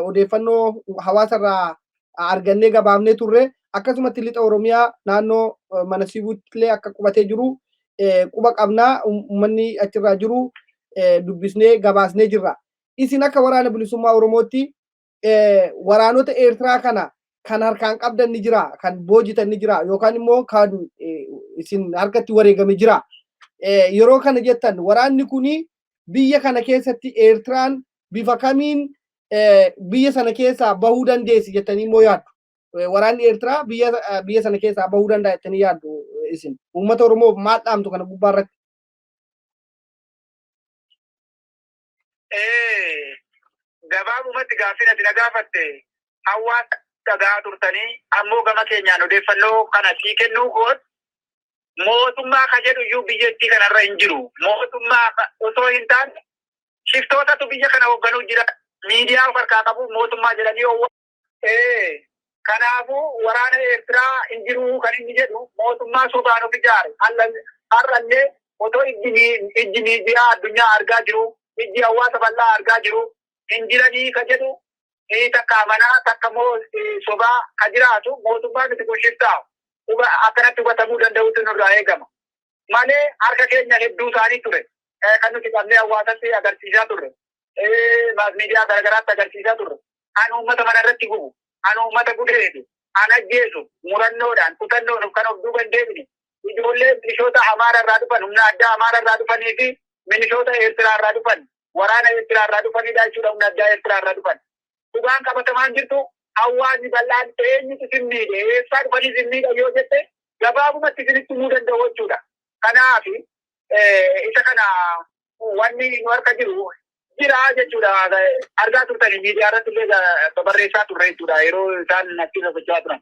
odeeffannoo hawaasa irraa argannee gabaafnee turre. Akkasumatti lixa Oromiyaa naannoo mana Sibuutti illee akka qubatee jiru quba qabnaa, uummanni achirraa jiru dubbisnee gabaasnee jirra. Isin akka Waraana Bilisummaa Oromootti waraanota Eertiraa kana kan harkaan qabdan ni jira, kan boojitan ni jira, yookaan immoo kan isin harkatti wareegame jira. Yeroo kana jettan waraanni kuni biyya kana keessatti Eertiraan bifa kamiin biyya sana keessaa bahuu dandeessi jettanii immoo yaaddu? Waraanni Eertiraa biyya sana keessaa bahuu danda'a jettanii yaaddu isin? Uummata Oromoof maal dhaamtu kana gubbaa irratti? Gabaabumatti gaaffiin ati na gaafatte hawaasa dhagaa turtanii, ammoo gama keenyaan odeeffannoo kana sii kennuu koot mootummaa ka jedhu iyyuu biyyattii kanarra hin jiru. Mootummaa osoo hin taane shiftootatu biyya kana hoogganuu jira. Miidiyaa of harkaa qabu mootummaa jedhanii oowwa. Kanaafuu waraana Eertiraa hin jiru kan inni jedhu mootummaa sobaan of ijaare. Har'allee otoo ijji miidiyaa addunyaa argaa jiru, ijji hawaasa bal'aa argaa jiru, hin jiranii ka jedhu takka amanaa takka immoo sobaa ka jiraatu mootummaa miti, kun shiftaa akkanatti hubatamuu danda'utu nurraa eegama. Malee harka keenya hedduu isaanii ture kan nuti qabnee hawaasatti agarsiisaa turre. Maas miidiyaa garaagaraatti agarsiisaa turre. Kan uummata mana irratti gubu, kan uummata gudeedu, kan ajjeesu, murannoodhaan kutannoon kan of duuba hin deebine ijoollee milishoota Amaara irraa dhufan, humna addaa Amaara irraa dhufanii fi milishoota Eertiraa irraa dhufan, waraana Eertiraa irraa dhufanidha jechuudha, humna addaa Eertiraa irraa dhufan. Dhugaan qabatamaan jirtu hawaasni bal'aan eenyutu isin miidhe, eessaa dhufanii isin miidha yoo jette, gabaabumatti isinitti himuu danda'u jechuudha. Kanaaf isa kana wanni nu harka jiru jira jechuudha. Argaa turtanii miidiyaa irratti illee babarreessaa turre jechuudha yeroo isaan achirra socho'aa turan.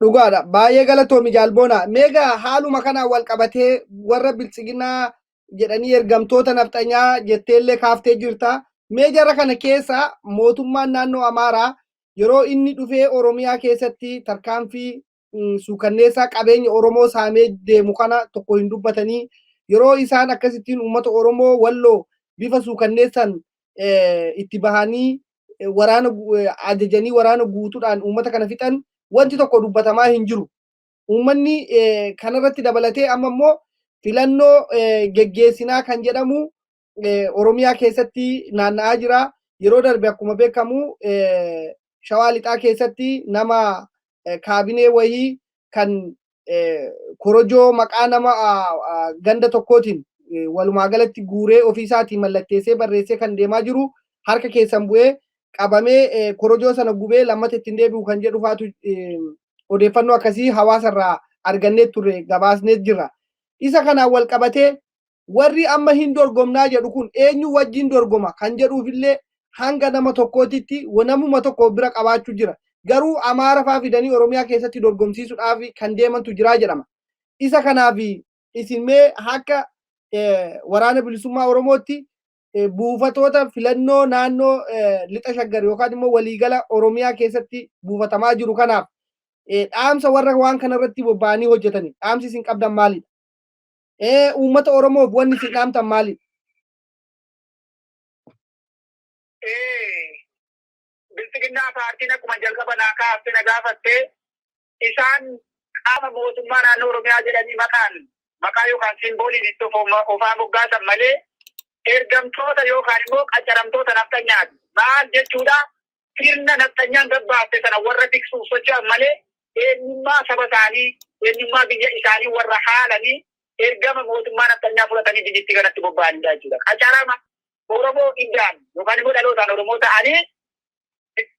Dhugaadha. Baay'ee galatoomi, Jaalboona. Meegaa haaluma kanaan wal qabatee warra Biltsiginaa jedhanii ergamtoota nafxanyaa jetteellee kaaftee jirta. Mee jara kana keessa mootummaan naannoo Amaaraa yeroo inni dhufee Oromiyaa keessatti tarkaanfii suukanneessaa qabeenya Oromoo saamee deemu kana tokko hin dubbatanii, yeroo isaan akkasittiin uummata Oromoo Walloo bifa suukanneessan itti bahanii waraana ajajanii waraana guutuudhaan uummata kana fixan wanti tokko dubbatamaa hin jiru. Uummanni kanarratti dabalatee amma immoo filannoo geggeessinaa kan jedhamu Oromiyaa keessatti naanna'aa jira. Yeroo darbe akkuma beekamu Shawaa Lixaa keessatti nama kaabinee wayii kan korojoo maqaa nama ganda tokkootiin walumaa galatti guuree ofiisaatii mallatteessee barreessee kan deemaa jiru harka keessan bu'ee qabamee korojoo sana gubee lammata ittiin deebi'u kan jedhu faatu odeeffannoo akkasii hawaasarraa argannee turre, gabaasnee jirra. Isa kanaan wal qabatee warri amma hin dorgomnaa jedhu kun eenyu wajjin dorgoma kan jedhuufillee hanga nama tokkootitti namuma tokko bira qabaachuu jira. Garuu Amaara faa fidanii Oromiyaa keessatti dorgomsiisuudhaaf kan deemantu jira jedhama. Isa kanaaf isin mee akka Waraana Bilisummaa Oromootti buufatoota filannoo naannoo Lixa Shaggar yookaan immoo waliigala Oromiyaa keessatti buufatamaa jiru kanaaf dhaamsa warra waan kanarratti bobba'anii hojjetanii dhaamsi isin qabdan maalidha? Uummata Oromoof wanni isin dhaamtan maalidha? Biltsiginnaa paartiin akkuma jalqaba naa kaaftee na gaafattee, isaan qaama mootummaa naannoo Oromiyaa jedhanii maqaan maqaa yookaan simbooliin itti ofaa moggaasan malee ergamtoota yookaan immoo qacaramtoota nafxanyaati. Maal jechuudha? Sirna nafxanyaan gabbaaste sana warra tiksuuf socho'an malee eenyummaa saba isaanii, eenyummaa biyya isaanii warra haalanii ergama mootummaa nafxanyaa fudhatanii biyyittii kanatti bobba'anidha jechuudha. Qacarama Oromoo iddaan yookaan immoo dhalootaan Oromoo ta'anii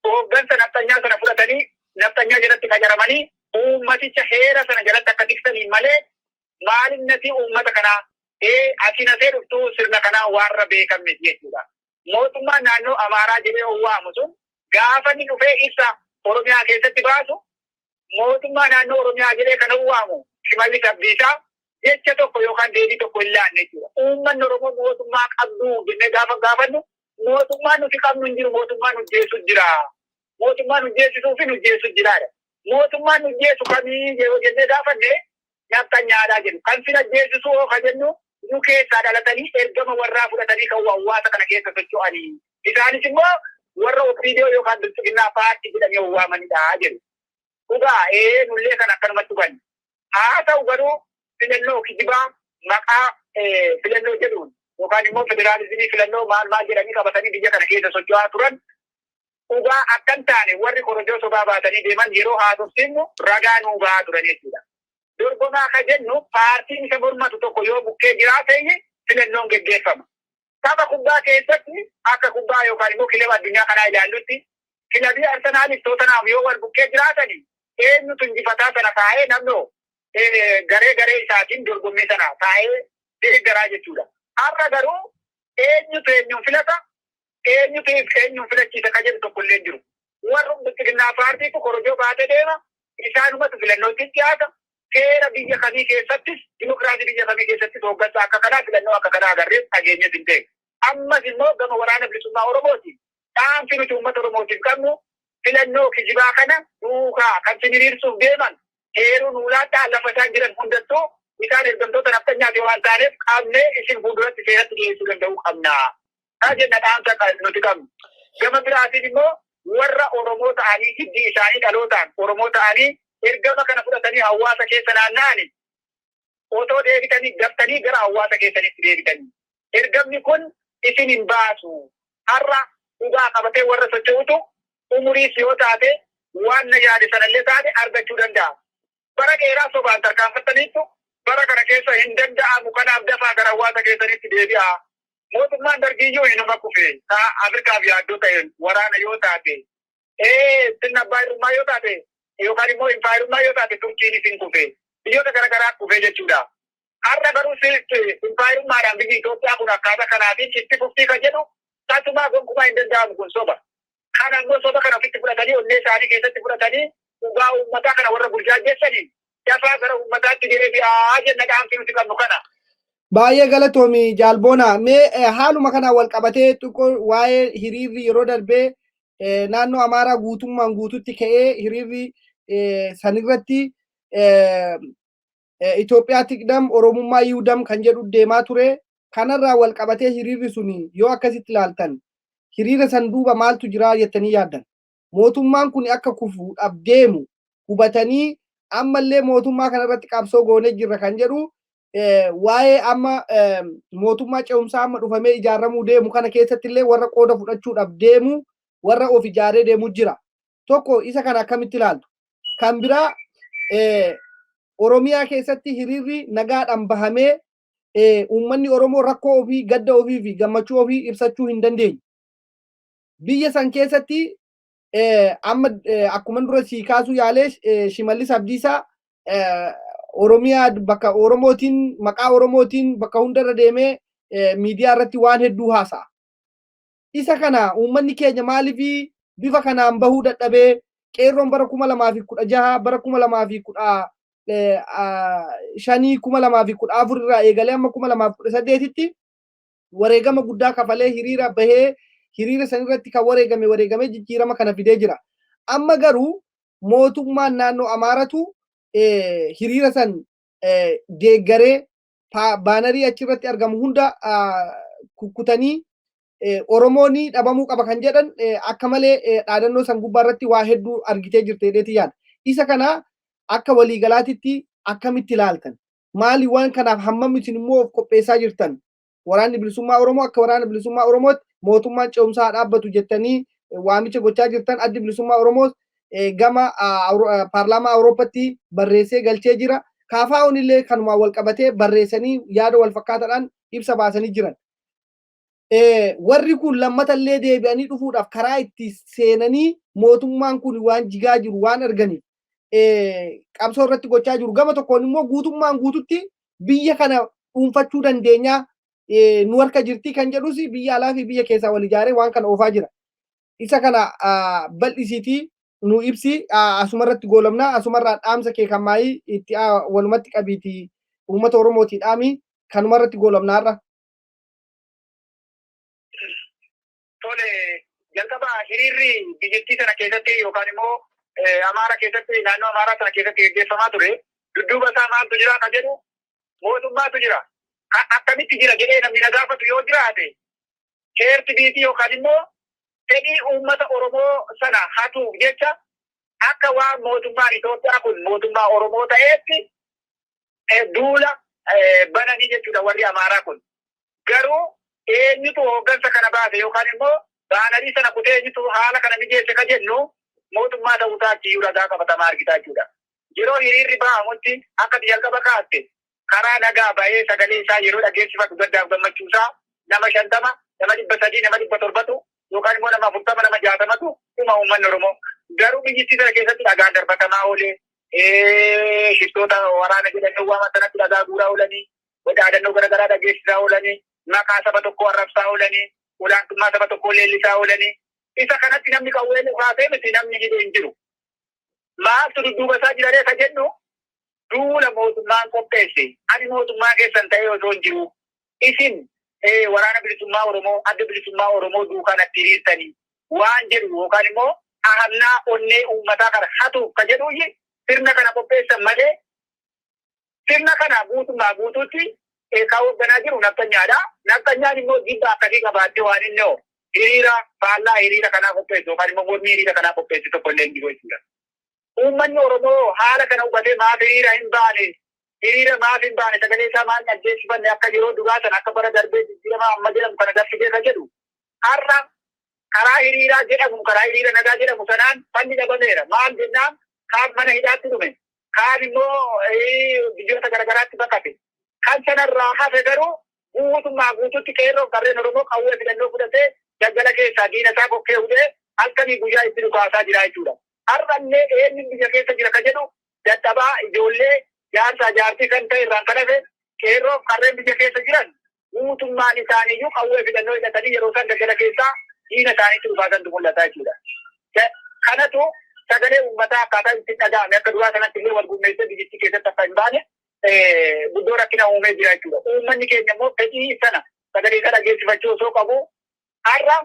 hooggansa nafxanyaa sana fudhatanii nafxanyaa jalatti qacaramanii uummaticha heera sana jalatti akka tiksaniin malee maalinnati uummata kanaa asiin asee dhuftuu sirna kanaa warra beekan miti jechuudha. Mootummaan naannoo Amaaraa jedhee waamu sun gaafa inni dhufee ibsa Oromiyaa keessatti baasu, mootummaa naannoo Oromiyaa jedhee kan waamu Shimallis Abdiisaa jecha tokko yookaan deebii tokko hin laanne jechuudha. Uummanni Oromoo mootummaa qabdu jennee gaafa gaafannu, mootummaan nuti qabnu hin jiru, mootummaan nu jeessu jira. Mootummaan nu jeessisuu fi nu jeessu jiraadha. Mootummaan nu jeessu kamii yeroo jennee gaafanne, nafxanyaadhaa jedhu. Kan sin ajjeesisuu hoo ka jennu, nu keessaa dhalatanii ergama warraa fudhatanii kan hawaasa kana keessa socho'anii. Isaanis immoo Warra OPDO yookaan Bilxiginnaa paartii jedhamee waamanidha jedhu. Dhugaa ee, nullee kan akkanumatti hubanne. Haa ta'u garuu, filannoo kijibaa maqaa filannoo jedhuun yookaan immoo federaalizimii filannoo maal maal jedhanii qabatanii biyya kana keessa socho'aa turan dhugaa akka hin taane warri korojoo sobaa baatanii deeman yeroo haasofsiifnu ragaa nuu bahaa turan jechuudha. Dorgomaa ka jennu paartiin isa mormatu tokko yoo bukkee jiraate filannoon geggeeffama. Tapha kubbaa keessatti, akka kubbaa yookaan immoo kilaba addunyaa kanaa ilaallutti, kilabii Arsenaaliif Tootenaam yoo wal bukkee jiraatani eenyutu injifataa sana taa'ee namnoo garee garee isaatiin dorgommii sana taa'ee deeggaraa jechuudha. Har'a garuu eenyutu eenyuun filata, eenyutu eenyuun filachiisa ka jedhu tokko illee jiru. Warri Bilxiginnaa paartiitu korojoo baatee deema, isaanumatu filannootti dhiyaata. Seera biyya kamii keessattis, dimokiraasii biyya kamii keessattis hooggansa akka kanaa, filannoo akka kanaa agarree dhageenyees hin beeku. Ammas immoo gama Waraana Bilisummaa Oromooti. Dhaamsi nuti uummata Oromootiif qabnu, filannoo kijibaa kana duukaa kan sin hiriirsuuf deeman heeruu nuulaadhaa, lafa isaan jiran hundattuu isaan ergamtoota nafxanyaati waan taaneef qabnee isin fuulduratti seeratti dhiyeessuu danda'uu qabna. Kana jenna dhaamsa nuti qabnu. Gama biraatiin immoo warra Oromoo ta'anii, hiddi isaanii dhalootaan Oromoo ta'anii, ergama kana fudhatanii hawaasa keessa naanna'anii otoo deebitanii, daftanii gara hawaasa keessanitti deebitanii. Ergamni kun isin hin baasu. Har'a dhugaa qabatee warra socho'utu umuriis yoo taate, waan na yaade sanallee taate argachuu danda'a. Bara dheeraa sobaan tarkaanfattaniittu, bara kana keessa hin danda'amu, kanaaf dafaa gara hawaasa keessanitti deebi'a. Mootummaan dargiiyyuu hinuma kufe. Ka Afrikaaf yaaddoo ta'e waraana yoo taate, sirna abbaa irrummaa yoo taate yookaan immoo impaayirummaa yoo taate, Turkiinis hin kufe. Biyyoota garaagaraa kufe jechuudha. Har'a garuu impaayirummaadhaan biyyi Itoophiyaa kun akkaataa kanaatiin itti fuftii kan jedhu tasumaa gonkumaa hin danda'amu, kun soba. Kana immoo soba kana ofitti fudhatanii, onnee isaanii keessatti fudhatanii dhugaa uummataa kana warra burjaajessanii dafaa gara uummataatti deebi'aa jenna, dhaamsi nuti qabnu kana. Baay'ee galatoomi, Jaalboona. Mee haaluma kanaan wal qabatee xiqqoo waa'ee hiriirri yeroo darbee naannoo Amaaraa guutummaan guututti ka'ee, hiriirri sanirratti "Itoophiyaa tiqdam, Oromummaa yiwdam" kan jedhu deemaa ture. Kanarraa wal qabatee hiriirri suni yoo akkasitti ilaaltan, hiriira san duuba maaltu jira jettanii yaaddan? Mootummaan kun akka kufuudhaaf deemu hubatanii ammallee mootummaa kanarratti qabsoo goonee jirra kan jedhu, waa'ee amma mootummaa ce'umsaa amma dhufamee ijaaramuu deemu kana keessatti illee warra qooda fudhachuudhaaf deemu, warra of ijaaree deemu jira. Tokko isa kana akkamitti ilaaltu? Kan biraa, Oromiyaa keessatti hiriirri nagaadhaan bahamee uummanni Oromoo rakkoo ofii, gadda ofii fi gammachuu ofii ibsachuu hin dandeenye. Biyya san keessatti amma akkuma dura sii kaasuu yaalee, Shimallis Abdiisaa Oromiyaa bakka Oromootiin, maqaa Oromootiin bakka hundarra deemee miidiyaa irratti waan hedduu haasa'a. Isa kana uummanni keenya maaliif bifa kanaan bahuu dadhabee? Qeerroon bara 2016, bara 2015, 2014 irraa eegalee amma 2018tti wareegama guddaa kafalee, hiriira bahee, hiriira san irratti kan wareegame wareegamee jijjiirama kana fidee jira. Amma garuu mootummaan naannoo Amaaratu hiriira san deeggaree, baanarii achirratti argamu hunda kukkutanii, Oromoon dhabamuu qaba kan jedhan akka malee dhaadannoo san gubbaa irratti waa hedduu argitee jirte jedheeti yaada. Isa kana akka waliigalaatitti akkamitti ilaaltan? Maali waan kanaaf hammam isin immoo of qopheessaa jirtan? Waraanni Bilisummaa Oromoo akka Waraana Bilisummaa Oromootti mootummaan ce'umsaa dhaabbatu jettanii waamicha gochaa jirtan. Addi Bilisummaa Oromoos gama paarlaamaa Awurooppatti barreessee galchee jira. KFO'n illee kanumaan wal qabatee barreessanii yaada wal fakkaataadhaan ibsa baasanii jiran. Warri kun lammata illee deebi'anii dhufuudhaaf karaa itti seenanii, mootummaan kun waan jigaa jiru waan arganiif qabsoo irratti gochaa jiru. Gama tokkoon immoo guutummaan guututti biyya kana dhuunfachuu dandeenyaa, nu harka jirti kan jedhus biyya alaa fi biyya keessaa wal ijaaree waan kana oofaa jira. Isa kana bal'isiitii nu ibsi, asumarratti goolabnaa, asumarraa dhaamsa kee kan maayii itti walumatti qabiitii uummata Oromootii dhaami, kanumarratti goolabnaa har'a. Tole, jalqaba hiriirri biyyattii sana keessatti yookaan immoo Amaara keessatti, naannoo Amaaraa sana keessatti gaggeeffamaa ture. Dudduuba isaa maaltu jira ka jedhu, mootummaatu jira. Akkamitti jira jedhee namni na gaafatu yoo jiraate, heerti biitii yookaan immoo Fedhii uummata Oromoo sana hatuuf jecha akka waan mootummaan Itoophiyaa kun mootummaa Oromoo ta'eetti duula bananii jechuudha warri Amaaraa kun. Garuu eenyutu hooggansa kana baase yookaan immoo baanarii sana kutee eenyutu haala kana mijeesse ka jennu mootummaa ta'uu isaatti iyyuu ragaa qabatamaa argitaa jechuudha. Yeroo hiriirri ba'amutti akka jalqaba kaaste karaa nagaa ba'ee sagalee isaa yeroo dhageessifatu gaddaaf gammachuu isaa nama 50, nama 300, nama 700tu yookaan immoo nama 40, nama 60tu dhuma uummanni Oromoo. Garuu biyyittii sana keessatti dhagaan darbatamaa oolee, shiftoota waraana jedhanii waaman sanatti dhagaa guuraa oolanii, dhaadannoo garaagaraa dhageessisaa oolanii, maqaa saba tokkoo arrabsaa oolanii, olaantummaa saba tokkoo leellisaa oolanii. Isa kanatti namni qawwee kaasee miti namni hidhe hin jiru. Maaltu dudduuba isaa jira ka jennu duula mootummaan qopheesse. Ani mootummaa keessan ta'ee osoo hin jiru. Isin waraana bilisummaa Oromoo, adda bilisummaa Oromoo duukaa natti hiriirtanii waan jedhu yookaan immoo ahannaa onnee uummataa kana hatuuf ka jedhuuyi sirna kana qopheessan malee sirna kana guutummaa guutuutti kan hoogganaa jiru nafxanyaadha. Nafxanyaan immoo jibba akkasii qabaattee waan inni hiriira faallaa hiriira kanaa qopheessu yookaan immoo mormii hiriira kanaa qopheessu tokko illee hin jiru jechuudha. Uummanni Oromoo haala kana hubatee maaf hiriira hin baane, hiriira maaf hin baane, sagalee isaa maal dhaggeessifanne akka yeroo duraa sana akka bara darbee jijjiirama amma jedhamu kana daffisee ka jedhu har'a karaa hiriiraa jedhamu, karaa hiriira nagaa jedhamu sanaan falli dhabameera. Maal jennaan kaan mana hidhaatti dhume, kaan immoo biyyoota garaagaraatti baqate. Kan sanarraa hafe garuu guutummaa guutuutti qeerroo qarreen Oromoo qawwee fidannoo fudhatee daggala keessaa diina isaa kokkee hudhee halkanii guyyaa itti dhukaasaa jira jechuudha. Har'allee eenyu biyya keessa jira ka jedhu dadhabaa ijoollee jaarsaa jaartii kan ta'e irraan kan hafe qeerroo qarreen biyya keessa jiran guutummaan isaaniiyyuu qawwee fidannoo hidhatanii yeroo isaan daggala keessaa diina isaaniitti dhukaasantu mul'ata jechuudha. Kanatu sagalee uummataa akkaataa itti dhaga'ame akka duraa sanatti illee wal gurmeessee biyyattii keessatti akka hin baane guddoo rakkina uumee jira jechuudha. Uummanni keenya immoo fedhii sana sagalee isaa dhageessifachuu osoo qabu har'a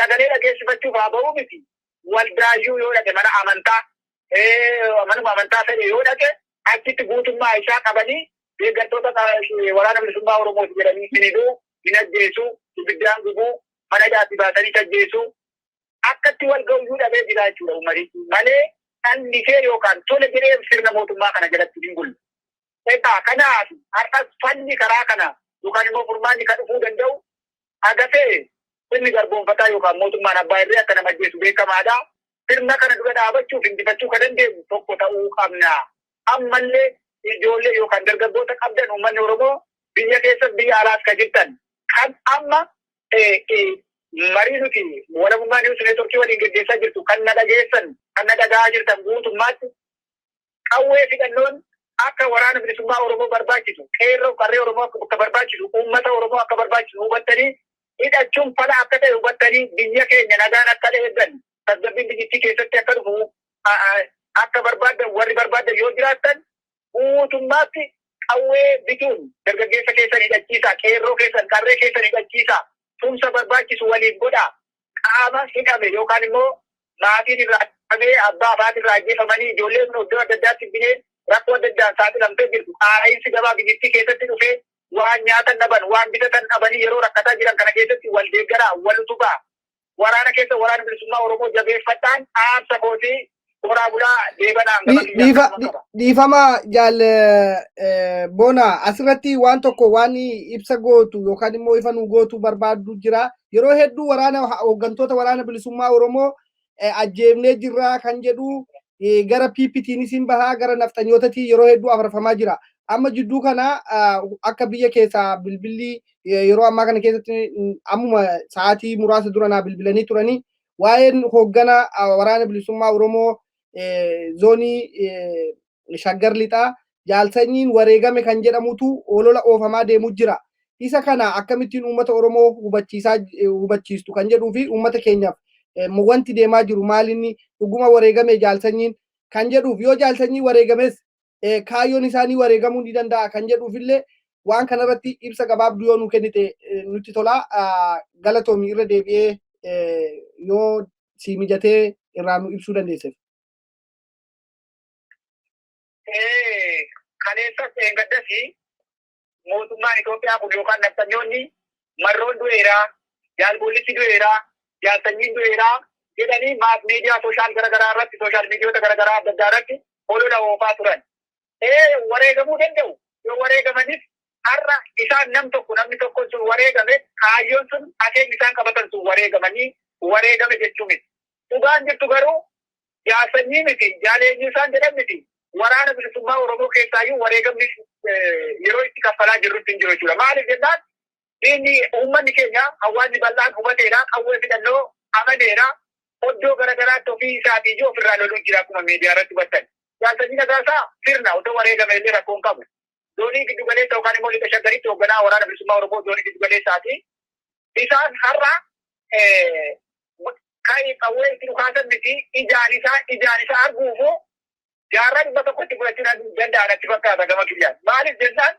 sagalee dhageessifachuuf haa ba'uu miti. Waldaayyuu yoo dhaqe mana amantaa, manuma amantaa fedhe yoo dhaqe achitti guutummaa isaa qabanii deeggartoota waraana bilisummaa Oromooti jedhanii hin hidhuu, hin ajjeesuu, ibiddaan gubuu, mana hidhaatti baasanii ajjeesuu akkatti wal ga'uyyuu dhabee jira jechuudha uummatichi malee dhallisee yookaan tole jedhee sirna mootummaa kana jalatti hin bulle. Egaa kanaaf har'as falli karaa kana yookaan immoo furmaanni kan dhufuu danda'u agatee sirni garboonfataa yookaan mootummaan abbaa irree akka nama ajjeesu beekamaadha. Sirna kana dura dhaabachuuf injifachuu kan dandeenyu tokko ta'uu qabna. Ammallee ijoollee yookaan dargaggoota qabdan uummanni Oromoo biyya keessas biyya alaas kan jirtan kan amma marii nuti walabummaa News Networkii waliin gaggeessaa jirtu kan na dhageessan kan na dhaga'aa jirtan guutummaatti qawwee fidhannoon akka waraana bilisummaa Oromoo barbaachisu, qeerroo qarree Oromoo akka barbaachisu, uummata Oromoo akka barbaachisu hubattanii hidhachuun fala akka ta'e hubattanii biyya keenya nagaan akka eeggan tasgabbiin biyyattii keessatti akka dhufu akka barbaaddan warri barbaaddan yoo jiraattan guutummaatti qawwee bituun dargaggeessa keessan hidhachiisaa, qeerroo keessan qarree keessan hidhachiisaa, tumsa barbaachisu waliif godhaa, qaama hidhame yookaan immoo maatiin irraa hidhamee abbaa afaan irraa ajjeefamanii ijoolleen iddoo adda addaatti binee rakkoo adda addaan saaxilamtee jirtu qaala'iinsi gabaa biyyattii keessatti dhufee waan nyaatan dhaban waan bitatan dhabanii yeroo rakkataa jiran kana keessatti wal deeggaraa, wal utubaa, waraana keessa waraana bilisummaa Oromoo jabeeffadhaan dhaamsa kootii horaa bulaa deebanaan gama kiyyaan kanuma qaba. Dhiifama jaal Boona, asirratti waan tokko waan ibsa gootu yookaan immoo ifa nu gootu barbaaddu jira. Yeroo hedduu waraana hooggantoota waraana bilisummaa Oromoo ajjeefnee jirra kan jedhu gara PPTiinis hin bahaa gara nafxanyootatiin yeroo hedduu afarfamaa jira. Amma jidduu kana akka biyya keessaa bilbilli yeroo ammaa kana keessatti ammuma sa'aatii muraasa dura naa bilbilanii turanii waa'een hooggana waraana bilisummaa Oromoo zoonii Shaggar Lixaa Jaalsanyiin wareegame kan jedhamutu olola oofamaa deemu jira. Isa kana akkamittiin uummata Oromoo hubachiisaa hubachiistu kan jedhuu fi uummata keenyaaf wanti deemaa jiru maalinni dhuguma wareegame Jaalsanyiin kan jedhuuf yoo Jaalsanyii wareegames kaayyoon isaanii wareegamuu ni danda'a kan jedhuuf illee waan kanarratti ibsa gabaabduu yoo nu kennite nutti tola. Galatoomi irra deebi'ee yoo si mijatee irraa nu ibsuu dandeesseef. Kaleessas dheengaddas mootummaan Itoophiyaa kun yookaan nafxanyoonni Marroon du'eeraa, Jaalboollichi du'eeraa, Jaal Sanyiin du'eeraa jedhanii maas miidiyaa social garaagaraa irratti, social miidiyoota garaagaraa adda addaa irratti holola oofaa turan. Ee, wareegamuu danda'u. Yoo wareegamanis har'a isaan nam tokko, namni tokko sun wareegame, kaayyoon sun, akeekni isaan qabatan sun wareegamanii wareegame jechuu miti. Dhugaan jirtu garuu Jaal Sanyii miti, jaal eenyu isaan jedhan miti. Waraana Bilisummaa Oromoo keessaayyuu wareegamni yeroo itti kaffalaa jirrutti hin jiru jechuudha. Maaliif jennaan, inni uummanni keenya, hawaasni bal'aan hubateera, qawwee fidhannoo amaneera, oddoo garagaraatti ofii isaatiiyyuu ofirraa loluu jira akkuma miidiyaa irratti hubattan. Jaal Sanyii Nagaasaa sirna otoo wareegame illee rakkoo hin qabu. Zoonii giddu galeessa yookaan immoo Lixa Shaggaritti hoogganaa Waraana Bilisummaa Oromoo zoonii giddu galeessaati. Isaan har'a kan qawwee itti dhukaasan miti, ijaan isaa arguufu jaarraa 100tti fudhachuu danda'an natti fakkaata gama kiyyaan. Maaliif jennaan,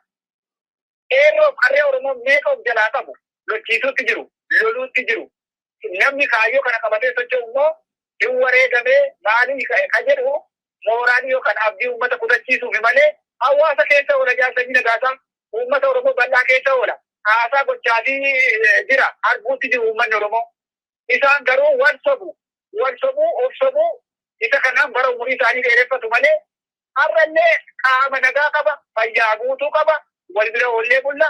qeerroo qarree Oromoo meeqa of jalaa qabu, lolchiisuutti jiru, loluutti jiru. Namni kaayyoo kana qabatee socho'u immoo hin wareegamee maalii ka jedhu mooraalii yookaan abdii uummata kutachiisuufi malee, hawaasa keessa oola Jaal Sanyii Nagaasaa, uummata Oromoo bal'aa keessa oola. Haasaa gochaafii jira, arguutti jiru uummanni Oromoo. Isaan garuu wal sobu, wal sobuu, of sobuu, isa kanaan bara umurii isaanii dheereffatu malee, har'allee qaama nagaa qaba, fayyaa guutuu qaba, wal bira oollee bulla,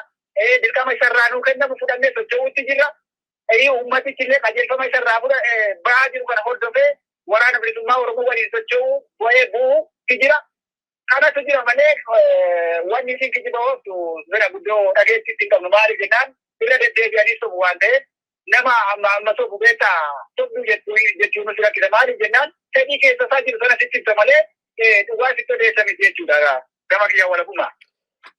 dirqama isarraa nuu kennamu fudhannee socho'uutti jirra. Uummatichi illee qajeelfama isarraa bahaa jiru kana hordofee Waraana Bilisummaa Oromoo waliin socho'uu, bu'ee bu'uutti jira. Kanatu jira malee wanni isin kijiba ooftu bira guddoo dhageettiitti hin qabnu. Maaliif jennaan, irra deddeebi'anii sobu waan ta'eef, nama amma amma sobu beektaa, sobduu jechuu nuti rakkisa. Maaliif jennaan, fedhii keessa isaa jiru sana sitti ibsa malee dhugaa sitti odeessa miti jechuudha. Gama kiyya walabuma.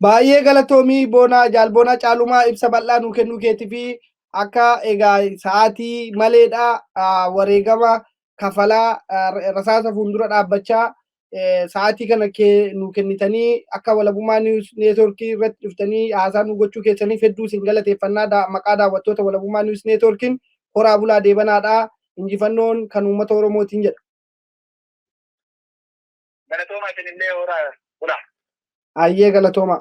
Baay'ee galatoomii Boonaa, Jaalboonaa Caalumaa, ibsa bal'aa nuu kennuu keetii fi akka egaa sa'aatii maleedha wareegama kafalaa, rasaasa fuuldura dhaabbachaa, sa'aatii kana nuu kennitanii akka Walabummaa News Networkii irratti dhuftanii haasaa nu gochuu keessaniif hedduu isin galateeffannaa maqaa daawwattoota Walabummaa News Networkiin. Horaa bulaa, deebanaadha. Injifannoon kan uummata Oromootiin jedha. Galatooma, isinillee horaa bulaa. Ayyee, galatooma.